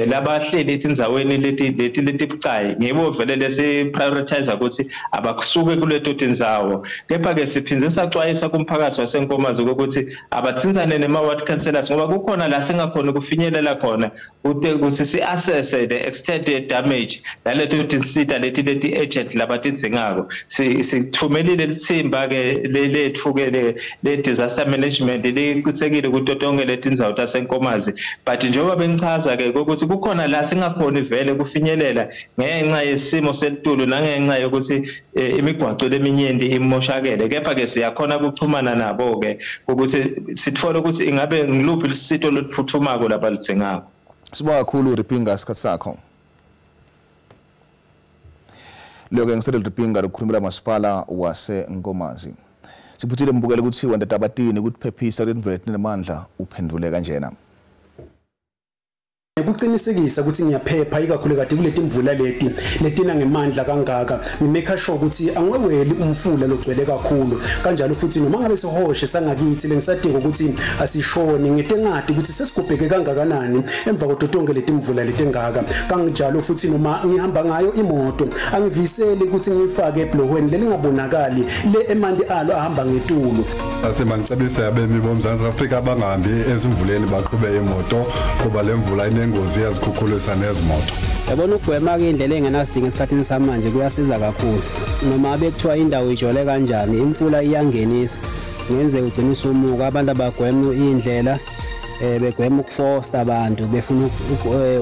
labahleli etindzaweni leti letibucayi ngibo vele lesi prioritize ukuthi abakusuke kuleto tindzawo. Kepha ke siphindze saxwayisa kumphakathi waseNkomazi ukuthi abathinzane nema ward councillors ngoba kukhona la singakhona ukufinyelela khona ukuthi si assess the extent damage naleto tinsita leti agent labatidingako. Sithumelile lithimba ke lethu ke le disaster management licithekile kuto tonke letindzawo taseNkomazi, but njengoba bengichaza ke ukuthi kukhona la singakhoni vele kufinyelela ngenxa yesimo selitulu nangenxa yokuthi imigwaqo leminyenti imoshakele. Kepha ke siyakhona ukuxhumana nabo ke ukuthi sithole ukuthi ingabe ngiluphi lisito oluphuthumako labalithengako. Sibonga kakhulu Ripinga isikhathi sakho. Leyo ke ngisele Ripinga lokukhulumela masipala waseNkomazi. Siphuthile mbukele ukuthi wenda tabatini ukuphephisa lemvula nemandla uphendule kanjena. Ukuqinisekisa ukuthi ngiyaphepha ikakhulu kade kuleti imvula leti letina ngemandla kangaka, ngimake sure ukuthi angiweli umfula logcwele kakhulu. Kanjalo futhi noma ngabe sihoshe sangakithi lengisadinga ukuthi asishone ngitengadi ukuthi sesigubheke kangakanani emva kototonke leti imvula letengaka. Kanjalo futhi noma ngihamba ngayo imoto angiviseli ukuthi ngiyifake eblohweni lelingabonakali le emanti alo ahamba ngetulu. Asemangicebise abemi boMzantsi Afrika bangahambi ezimvuleni baqhube imoto kuba lemvula inengozi yazikhukhulisa nezimoto. Yabona ukugwema ke indlela engenasidingo esikhathini samanje kuyasiza kakhulu. Noma bekuthiwa indawo ijole kanjani imfula iyangenisa ngenze ugcina usumuka. Abantu abagwema indlela begwema ukufosta abantu befuna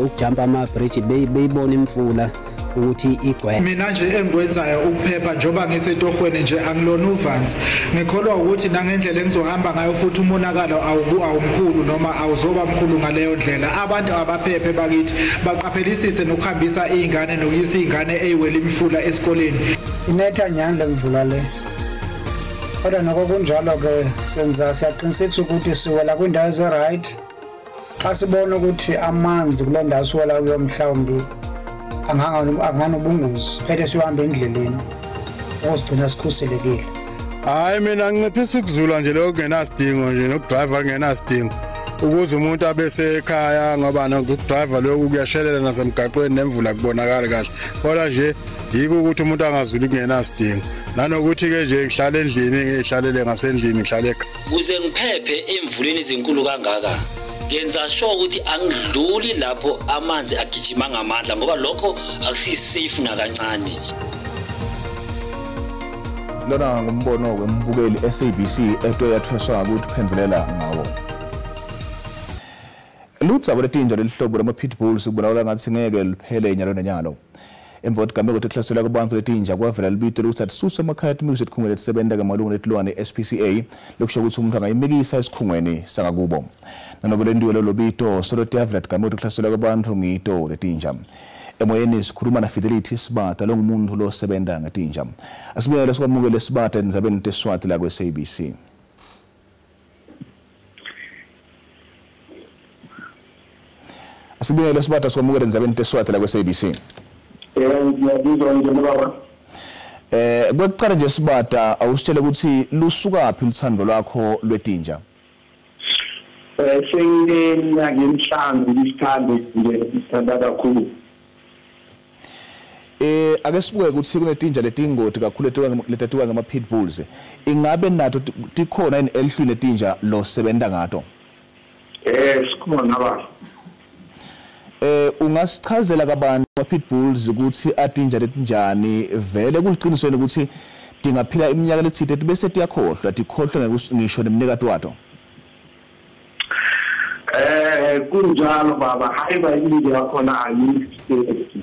ukujumpa ama bridge beyibona imfula ukuthi igcwele. Mina nje engikwenzayo ukuphepha njengoba ngisetohweni nje angilona uvanzi, ngikholwa ukuthi nangendlela engizohamba ngayo futhi umonakalo awumkhulu noma awuzoba mkhulu ngaleyo ndlela. Abantu abaphephe bakithi baqaphelisise nokuhambisa izingane nokuyisa izingane eyiwela imifula esikoleni. Inetha nyani lemvula le, kodwa noko kunjalo ke senza siyaqinisekisa ukuthi siwela kwindawo eze-right. Xa sibona ukuthi amanzi kule ndawo siwela kuyo mhlawumbi anganobungozi, siphethe siyohamba endleleni ukuzigcina sikhuselekile. Hayi, mina nginciphisa ukuzula nje lokho kungenasidingo nje nokudrayiva kungenasidingo ukuze umuntu abe sekhaya, ngoba nokudrayiva lokhu kuyashelela nasemgaqweni nemvula kubonakala kahle. Kodwa nje yiko ukuthi umuntu angazuli kungenasidingo, nanokuthi-ke nje ngihlale endlini ngihlalele ngasendlini ngihlale. Kuze ngiphephe emvuleni ezinkulu kangaka ngenza sure ukuthi angidluli lapho amanzi agijima ngamandla ngoba lokho akusisafe nakancane. Lona ngumbono wembukeli SABC eto yathweswa ukuthi phendulela ngawo. Ludzaba letinja lelihlobo lama pitbulls kubonakala ngathi ngeke liphele inyalo nenyalo. Emva kwetigameko tekuhlaselwa kwebantfu letinja kwavela libito lokuthi atisuse emakhaya timiso etikhungweni letisebenta ngemalungu letilwane SPCA lokusho ukuthi umuntu angayimikisa esikhungweni sangakubo. Nanobe lentiwe lolo bito solo tiyavela tigameko tekuhlaselwa kwebantfu ngito letinja. Emoyeni sikhuluma na Fidelity Sibata longumuntu losebenta ngetinja. Asibuyele sikwamukele Sibata endzabeni teSwati la kwe-SABC. Asibuyele Sibata sikwamukele endzabeni teSwati la kwe-SABC. Ngiyabizwa nje baba. Kwekuqala nje Sibata awusitshele ukuthi lusukaphi luthando lwakho lwetinja? Sengineminyaka emihlanu ngisithanda nje sithanda kakhulu. Ake sibuke ukuthi kunetinja letingoti kakhulu letatiwa ngama pitbulls. Ingabe nato tikhona yini elihlwini letinja lo sebenta ngato? Sikhona baba. Ungasichazela kabantu ama pitbulls ukuthi atinja letinjani vele kuliqinisweni ukuthi tingaphila iminyaka letsite bese tiyakhohlwa tikhohlwe ngisho nemnikati wato? Kunjalo baba, hayiba inja yakhona ayisafety.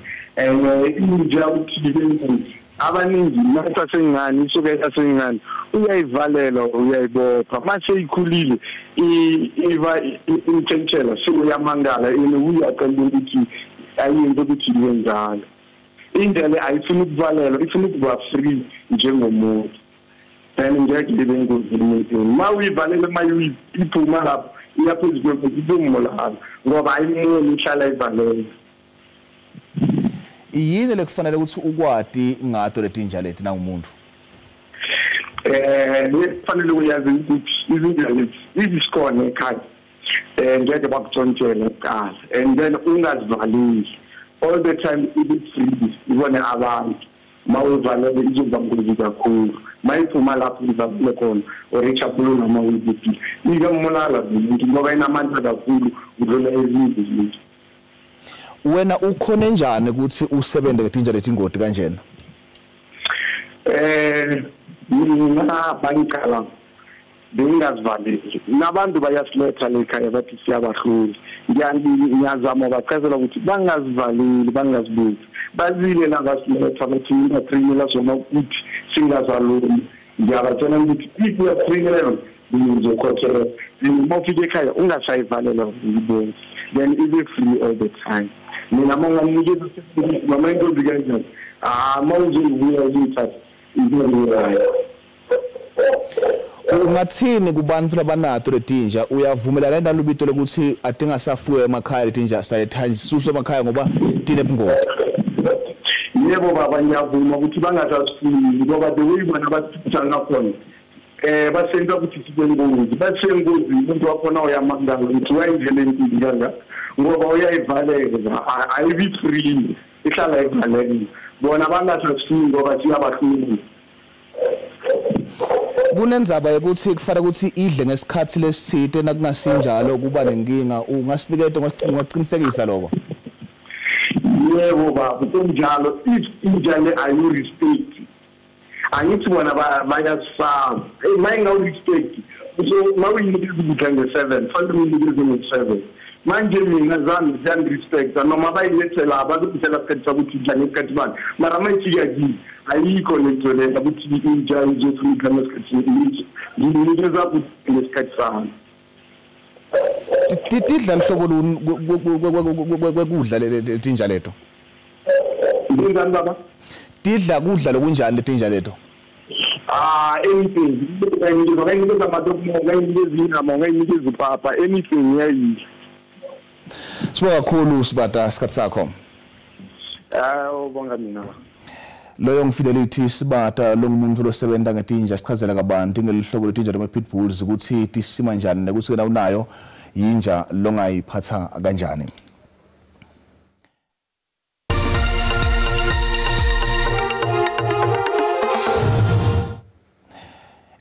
Inja ukhile abaningi masasengane isuke esasengane uyayivalela uyayibopha mase ikhulile iva intshentshela seyamangala ene uyaqala ukuthi ayenze ukuthi yenzalo. Indlela ayifuni ukuvalelwa, ifuna ukuba free njengomuntu. Then ngeke ibe ingozi emuntwini. Ma uyivalele ma iphuma lapho iyaphezu kwemvula ngoba ayimoni ihlala ivalele. Yini lekufanele ukuthi ukwati ngato letinja leti nangumuntu? Kufanele uyazi ukuthi izinja leti izisikone ekhaya. Ngeke bakutshontshele kuqala and then ungazivaleli all the time, ibe free ibone abantu. Mawuvalele izoba ngozi kakhulu, mayiphuma lapho ivalele khona or ichapulu noma uyiphi iyambulala umuntu ngoba inamandla kakhulu udlula ezinye izinto. Wena ukhona njani ukuthi usebenze ngetinja letingoti kanjena? Mina bangicala bengazivaleli, nabantu bayasiletha lekhaya bathi siyabahlula. Ngiyazama bachazela ukuthi bangazivaleli, bangazibuzi, bazile la basiletha bathi ingatrainela sona ukuthi singazalumi. Ngiyabatshela ukuthi if uyatrainela ngizokhokhela, uma ufike ekhaya ungasayivalela uyibone, then ibe free all the time. Mina mangamnikeza mama intombi kanjani, mawuzoyibuya uyithatha ibe. Ungathini kubantu labanato letinja? Uyavumelana nalubito lokuthi atingasafuwe emakhaya letinja, sayethanjiswa emakhaya ngoba tinebungoti? Yebo baba, ngiyavuma ukuthi bangasasifuyi ngoba the way bona basithatha ngakhona basenza ukuthi sibe ngozi, basengozi umuntu wakhona uyamangala ukuthi wayindlela enkulu kangaka ngoba uyayivalela, ayibi free, ihlala ivalekile. Bona bangasasifuyi ngoba siyabahlula. Kunenzaba yokuthi kufanele ukuthi idle ngesikhathi lesithite, nakungasinjalo kuba nenkinga. Ungasiniketa ungaqinisekisa lokho? Yebo baba, kunjalo. If inja le ayu-respect, angithi bona bayasaba mayingawu-respect, so mawuyinikeza ukudla nge-7 fanele uyinikeze nge-7. Manje mina zami ziyangi-respecta noma bayilethela bazokutshela sikhathi sakuthi idla ngesikhathi bani, mara mayifika kimi ayikho lento leyo ukuthi inja izofuna ukudla ngesikhathi, ngiyinikeza ngesikhathi sami. Tidla lihlobo luni kwekudla letinja leto? Njani baba? Tidla kudla lokunjani letinja leto? Anything. Ngayinikeza amadokuma, ngayinikeza inyama, ngayinikeza ipapa, anything ngiyayidla. Sibonga kakhulu Sibata isikhathi sakho. Ubonga mina. Loyo ngifidelity Sibata longumuntu losebenza ngetinja, sichazela kabanti ngelihlobo letinja lama pitbulls ukuthi tisima njani nokuthi wena unayo yinja longayiphatha kanjani.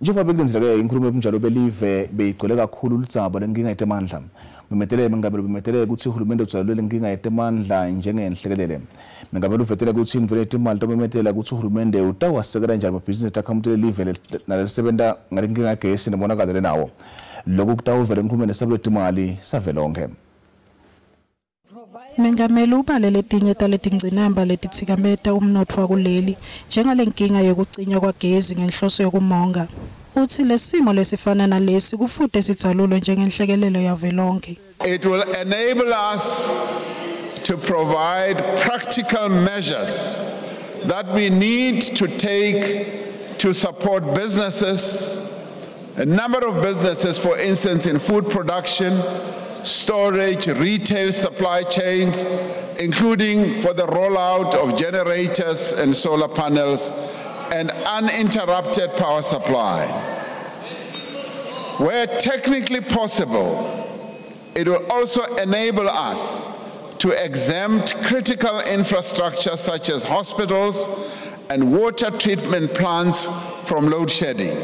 Njengoba bekulenzile-ke inkulumo yobunjalo belive beyigcwele kakhulu ludzaba lenkinga yetemandla. Memetele mengameli bemetele ukuthi uhulumende udzalule lenkinga yetemandla njengenhlekelele. Mengameli uvetele ukuthi imvelo yetimali tomemetela ukuthi uhulumende utawasekela njani amabhizinisi akhamuti lelive nalelisebenta ngalenkinga yagesi nebonakalo lenawo. Lokhu kutawuvela enkhulumeni yesabelo timali savelonke. Mengameli ubale letinye taletingcinamba letithikameta umnotfo wakuleli njengalenkinga yokucinywa kwagezi ngenhloso yokumonga. Uthi lesimo lesifana nalesi kufute sidzalulwe njengenhlekelele yavelonke. It will enable us to provide practical measures that we need to take to support businesses, a number of businesses, for instance, in food production, storage, retail supply chains, including for the rollout of generators and solar panels and uninterrupted power supply. Where technically possible, it will also enable us to exempt critical infrastructure such as hospitals and water treatment plants from load shedding.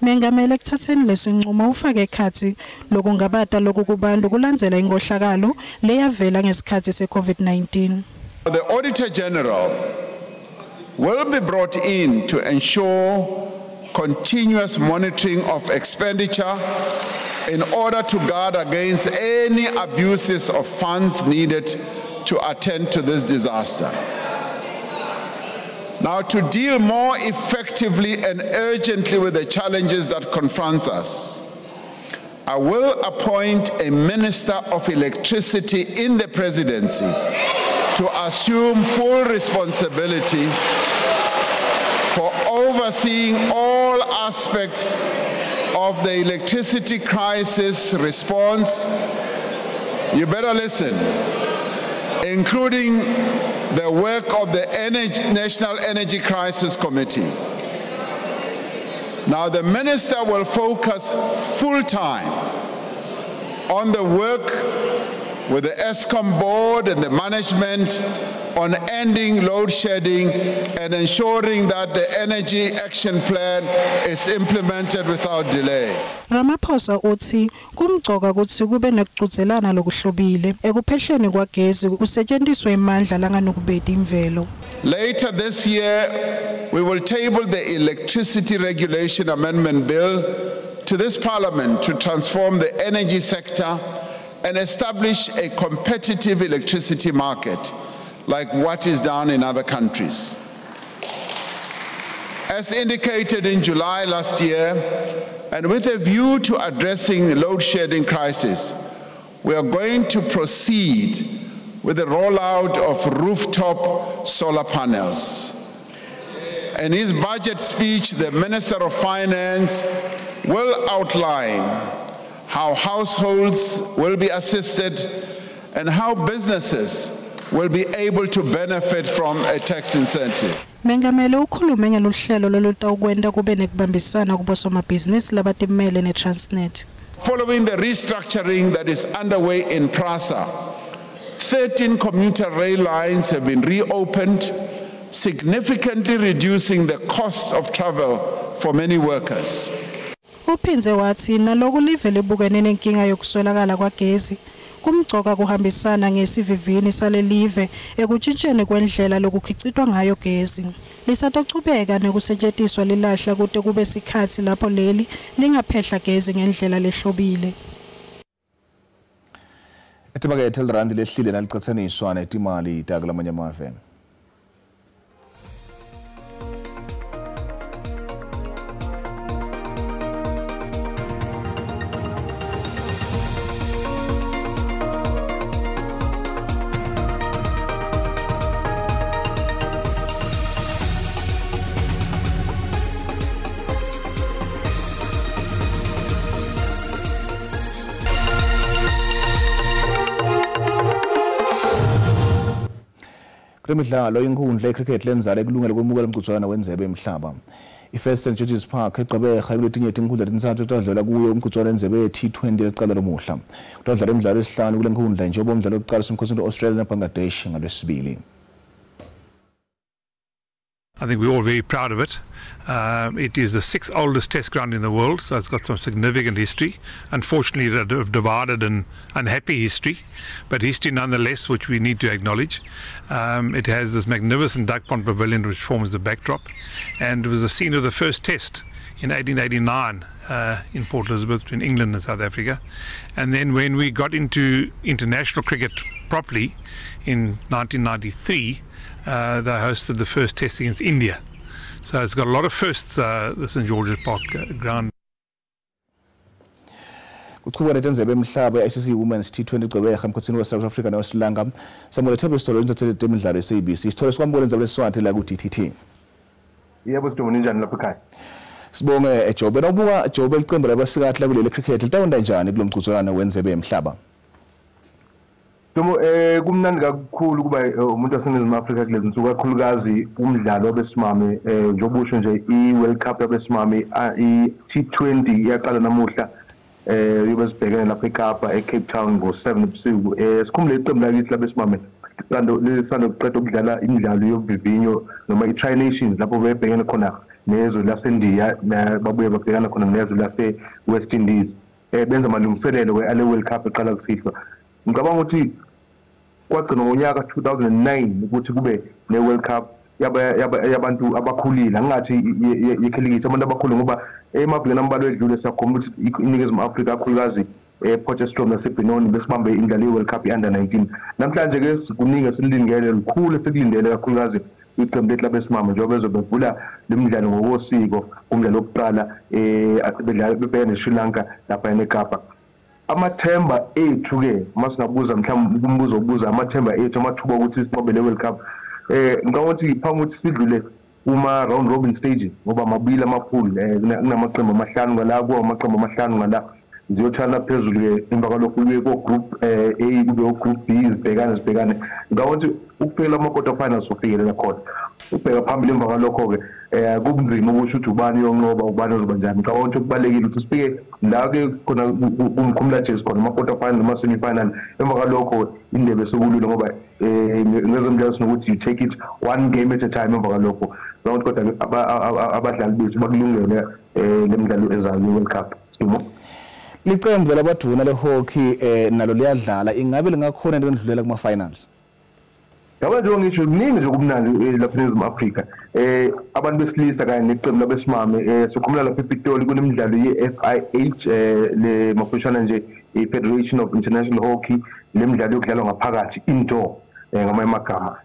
Mengameli ekuthatheni lesinqumo ufake ekhathi lokungabata lokhu kubantu kulandzela inkohlakalo leyavela ngesikhathi se-COVID-19. The Auditor General will be brought in to ensure continuous monitoring of expenditure in order to guard against any abuses of funds needed to attend to this disaster. Now, to deal more effectively and urgently with the challenges that confront us, I will appoint a Minister of Electricity in the presidency to assume full responsibility for overseeing all aspects of the electricity crisis response. You better listen, including the work of the National Energy Crisis Committee. Now, the minister will focus full-time on the work with the Eskom board and the management on ending load shedding and ensuring that the Energy Action Plan is implemented without delay. Ramaphosa uthi kumcoka kutsi kube nekucudzelana lokuhlobile ekuphehleni kwagezi kusetshenziswe imandla langanukubeti imvelo. Later this year, we will table the Electricity Regulation Amendment Bill to this Parliament to transform the energy sector and establish a competitive electricity market like what is done in other countries. As indicated in July last year, and with a view to addressing the load shedding crisis, we are going to proceed with the rollout of rooftop solar panels. In his budget speech, the Minister of Finance will outline how households will be assisted and how businesses will be able to benefit from a tax incentive. Mengameli ukhulume ngeluhlelo lolutawukwenta kube nekubambisana kubosomabhizinisi labatimele neTransnet. Following the restructuring that is underway in PRASA, 13 commuter rail lines have been reopened, significantly reducing the cost of travel for many workers. Uphindze watsi naloku live libukene nenkinga yokuswelakala kwagezi kumcoka kuhambisana ngesivivini salelive ekutshintsheni kwendlela lokukhicitwa ngayo gezi. Lisatochubeka nekusetjentiswa lilahla kute kube sikhatsi lapho leli lingaphehla gezi ngendlela lehlobile. Etimakethe lirandi lehlile nalicatsaniswa netimali takulamanye amave. Kulemidlalo inkundla yecricket lenzala ekulungele kwemukela umgudwana wenzebe yemhlaba. I-First St George's Park eGqeberha kuletinye tinkundla tintsatfu kutadlalwa kuyo umgudwana wenzebe ye-T20 lecala lomuhla. Kutadlalwa imidlalo yesihlanu kule nkundla njengoba umdlalo wokuqala usemkhosini we-Australia neBangladesh ngalwesibili. I think we're all very proud of it. It is the sixth oldest test ground in the world, so it's got some significant history. Unfortunately, a divided and unhappy history, but history nonetheless, which we need to acknowledge. It has this magnificent duck pond pavilion which forms the backdrop, and it was the scene of the first test in 1889 in Port Elizabeth between England and South Africa. And then when we got into international cricket properly in 1993, they hosted the first test against India. So it's got a lot of firsts, the St. George's Park ground. Kuchubeka netenzebe emhlaba i-ICC Women's T20 Gqeberha emkhathini we-South Africa ne-Sri Lanka. Samuel Thebe Sithole intatheli temidlalo ye-SABC. Sithole sikwamukele endzabeni leSwati la ku-DTT. Yebo Sidumo, ninjani lapha ekhaya? Sibonge Jobe. Nawubuka Jobe licembu labasikati lakuleli cricket litawenta njani kulo mgudwana wenzebe yemhlaba? Dumo, kumnandi kakhulu kuba umuntu waseNingizimu Afrika kulezi nsuku, kakhulukazi umdlalo wabesimame, njengoba usho nje i-World Cup yabesimame i-T20 iyaqala namuhla, yobe sibhekene lapha eKapa eCape Town ngo-7 ebusuku. Sikhumbule iqembu lakithi labesimame lisanda kuqeda ukudlala imidlalo yovivinyo noma i-Tri-Nations lapho bebhekene khona nezwe laseNdiya, babuye babhekana khona nezwe lase-West Indies. Benza amalungiselelo ale World Cup eqala kusihlwa. Ngicabanga ukuthi kwagcina ngonyaka 2009 ukuthi kube ne-World Cup yabantu abakhulile, angingathi yekhilikithi, abantu abakhulu, ngoba emavuleni ambalwa edlule siyakhomba ukuthi iNingizimu Afrika kakhulukazi ePotchefstroom naseBenoni besibambe indlalo ye-World Cup ye-Under 19. Namhlanje-ke kuningi esilindele, lukhulu esikulindele kakhulukazi iqembu lethu labesimame njengoba bezobe bevula le midlalo ngokosiko, umdlalo wokuqala bedlala bebhekene neSri Lanka lapha eKapa. Amathemba ethu-ke uma singabuza mhlawumbe umbuzo obuza amathemba ethu, amathuba okuthi sinqobe le World Cup, ngicabanga ukuthi phambi ukuthi sidlule kuma round robin stages, ngoba mabili amaphuli, kunamaqembu amahlanu ngala, kuwa amaqembu amahlanu ngala, Ziyothana phezulu ke emva kwalokho kube ko group A, kube group B, zibhekane ngawuthi ukuphela ama quarter finals ufikelela khona. Ubheka phambili emva kwalokho ke kubunzima ukusho ukuthi ubani uyonqoba, ubani uzoba njani. Ngicabanga ukuthi kubalekile ukuthi sifike la ke khona kumkhumula Jesu khona ama quarter final noma semi final. Emva kwalokho indebe sokulula ngoba ngezemidlalo sinokuthi you take it one game at a time. Emva kwalokho kodwa abadlali bethu bakulungele lemidlalo ezayo World Cup. Licembu labaduna le hockey nalo liyadlala, ingabe lingakhona into endlulela kuma finals? Yabo nje ngisho kuningi nje kumnandi lapha eNingizimu Afrika. Abantu besilisa kanye neqembu labesimame, sikhumula lapha ePitoli kunemidlalo ye-FIH, le mafushana nje i-Federation of International Hockey, lemidlalo yokudlalwa ngaphakathi indoor ngamanye amagama.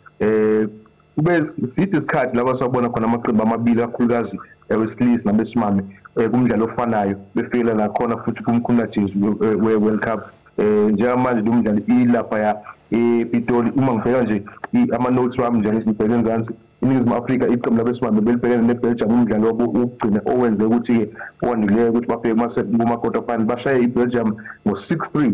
Kube side isikhathi lapha sawubona khona amaqembu amabili kakhulukazi wesilisa nabesimame kumdlalo ofanayo befika la khona futhi kumkhumula Jesu we-World Cup. Njengamanje lo mdlalo ilapha ya ePitoli. Uma ngibheka nje ama-notes wami nje ngibheke enzansi, iNingizimu Afrika iqembu labesimame belibhekene neBelgium umdlalo wabo wokugcina owenze ukuthi-ke owandulela ukuthi bafike kuma-quarter final, bashaye iBelgium ngo-6-3.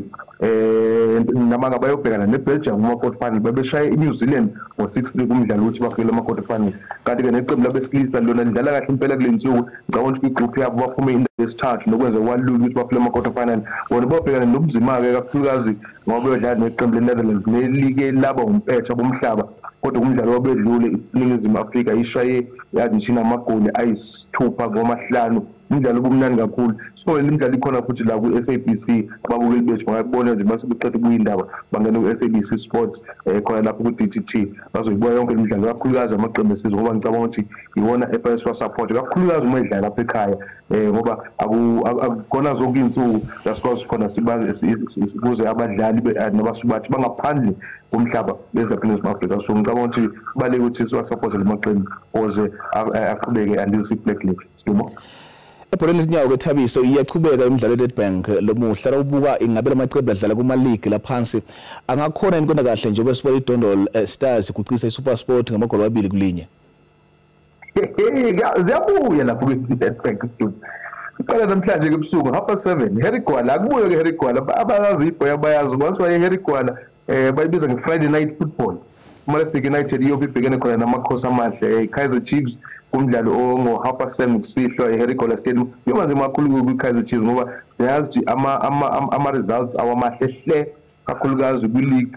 Namanga bayobhekana neBelgium kuma-quarter final, babeshaye iNew Zealand ngo-6-3 kumdlalo ukuthi bafike kuma-quarter final. Kanti-ke neqembu labesilisa lona lidlala kahle impela kule nsuku. Ngicabanga ukuthi kwi-group yabo baphume indawo yesithathu nokwenza kwalula ukuthi bafike kuma-quarter final. Bona bayobhekana nobunzima-ke kakhulukazi ngoba beyodlala neqembu le-Netherlands nelike laba umpetha bomhlaba. Kodwa umdlalo wabedlule iNingizimu Afrika ishaye i-Argentina amagoli 6 ngoma-5. Umdlalo obumnandi kakhulu. So le midlalo ikhona futhi la ku-SABC, ababukeli bethu bangayibona nje base beqeda ukuyindaba bangena ku-SABC Sports khona lapho ku-DTT bazoyibona yonke imidlalo, kakhulukazi amaqembu esizwe, ngoba ngicabanga ukuthi iwona efasiwa-support kakhulukazi uma idlala lapha ekhaya, ngoba akukhona zonke iy'nsuku lasikwazi khona kuze abadlali nabasubathi bangaphandle komhlaba beza eNingizimu Afrika. So ngicabanga ukuthi kubalulekile ukuthi siwasupporte lamaqembu ukuze aqhubeke andise i-Black League. Ebholeni letinyawo ke Thabiso iyachubeka imidlalo yeNedbank lomuhla. Ubuka ingabe lamaqembu adlala kuma league laphansi angakhona yini kona kahle njengoba sibona iDondol Stars iguqisa iSuperSport ngamagoli 2-1? Ziyabuya lapho kwi-Nedbank. Iqala namhlanje ke ebusuku 7:30 Harry Gwala. Akubuye ke Harry Gwala, abayazi ibhoya bayazi once waye Harry Gwala, bayibiza nge-Friday night football. Maritzburg United iyobe ibhekene khona namakhosi amahle Kaizer Chiefs kumdlalo ongo 7:30 kusihlwa eHarry Gwala Stadium. Kuyoba nzima kakhulu kwi-Kaizer Chiefs ngoba siyazi ukuthi ama-results awamahle hle kakhulukazi kwi-league.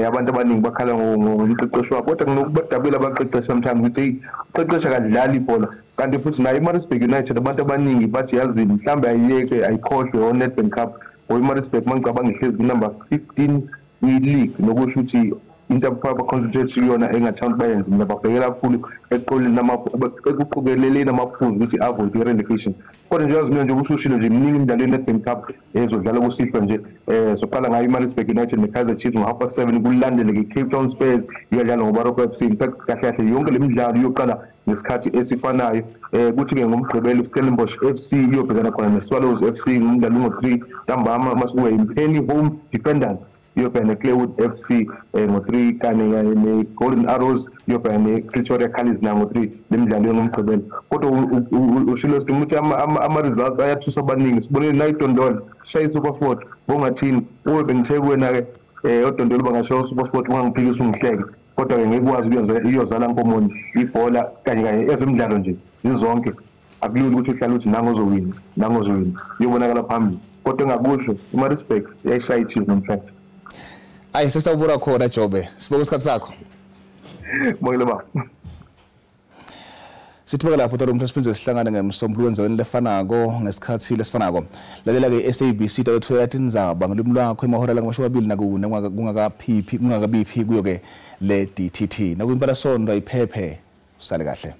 Abantu abaningi bakhala ngomqeqeshi wabo, kodwa kunokubadabula abaqeqeshi sometimes ukuthi uqeqesha kadlali ibhola. Kanti futhi nayo iMaritzburg United abantu abaningi bathi yazini mhlawumbe ayiyeke ayikhohlwe o-Nedbank Cup. Ngoba iMaritzburg mangicabanga ihlezi ku-number 15 kwi-league, nokusho ukuthi into abaconcentrate kuyona engathanda bayenze mina babhekela kakhulu ekuqokeleleni amaphuzu ukuthi avoid i-relegation. Kodwa nje yazi mina nje usushilo nje miningi imidlalo ye-Nedbank Cup ezodlala kusihlwa nje. Soqala ngayo iMaritzburg United ne-Kaizer Chiefs ngo-7:30, kulandele ke-Cape Town Spurs iyadlala ngoBaroka FC. In fact kahle kahle yonke le midlalo iyoqala ngesikhathi esifanayo. Kuthi-ke ngoMgqibelo Stellenbosch FC iyobhekana khona ne-Swallows FC ngumdlalo ngo-3 ntambama, masuke Impheni Home Defenders iyobhekana ne-Claywood FC ngo-3, kanye ne-Golden Arrows iyobhekana ne-Pretoria Callies na ngo-3. Le midlalo yongomgqibelo. Kodwa ushilo sidinga ukuthi ama-results ayathusa abaningi. Sibonile na iDondol shaye iSuperSport bongathini uwe bengithe kuwena-ke oDondol bangashaya uSuperSport ungangiphikisa ungihleke, kodwa-ke ngeke kwazi iyozala nkomoni ibhola kanye kanye ezemidlalo nje zizonke. Akulula ukuthi uhlale uthi nangozowina nangozowina, iyobonakala phambili. Kodwa engakusho iMaritzburg iyayishaya iChiefs namhlanje. Ayi sesawubura khona Jobe, sibonga isikhathi sakho. Bongile baba. Sithubeka lapho tolo umuntu siphinde sihlangane ngemsombuluko endaweni lefanako ngesikhathi lesifanako. Lalela ke SABC tawetfula tindzaba ngolimi lwakho emahora langamashumi 24 kungakabiphi kuyo ke le DTT. Nakuyimpela sonto ayiphephe, usale kahle.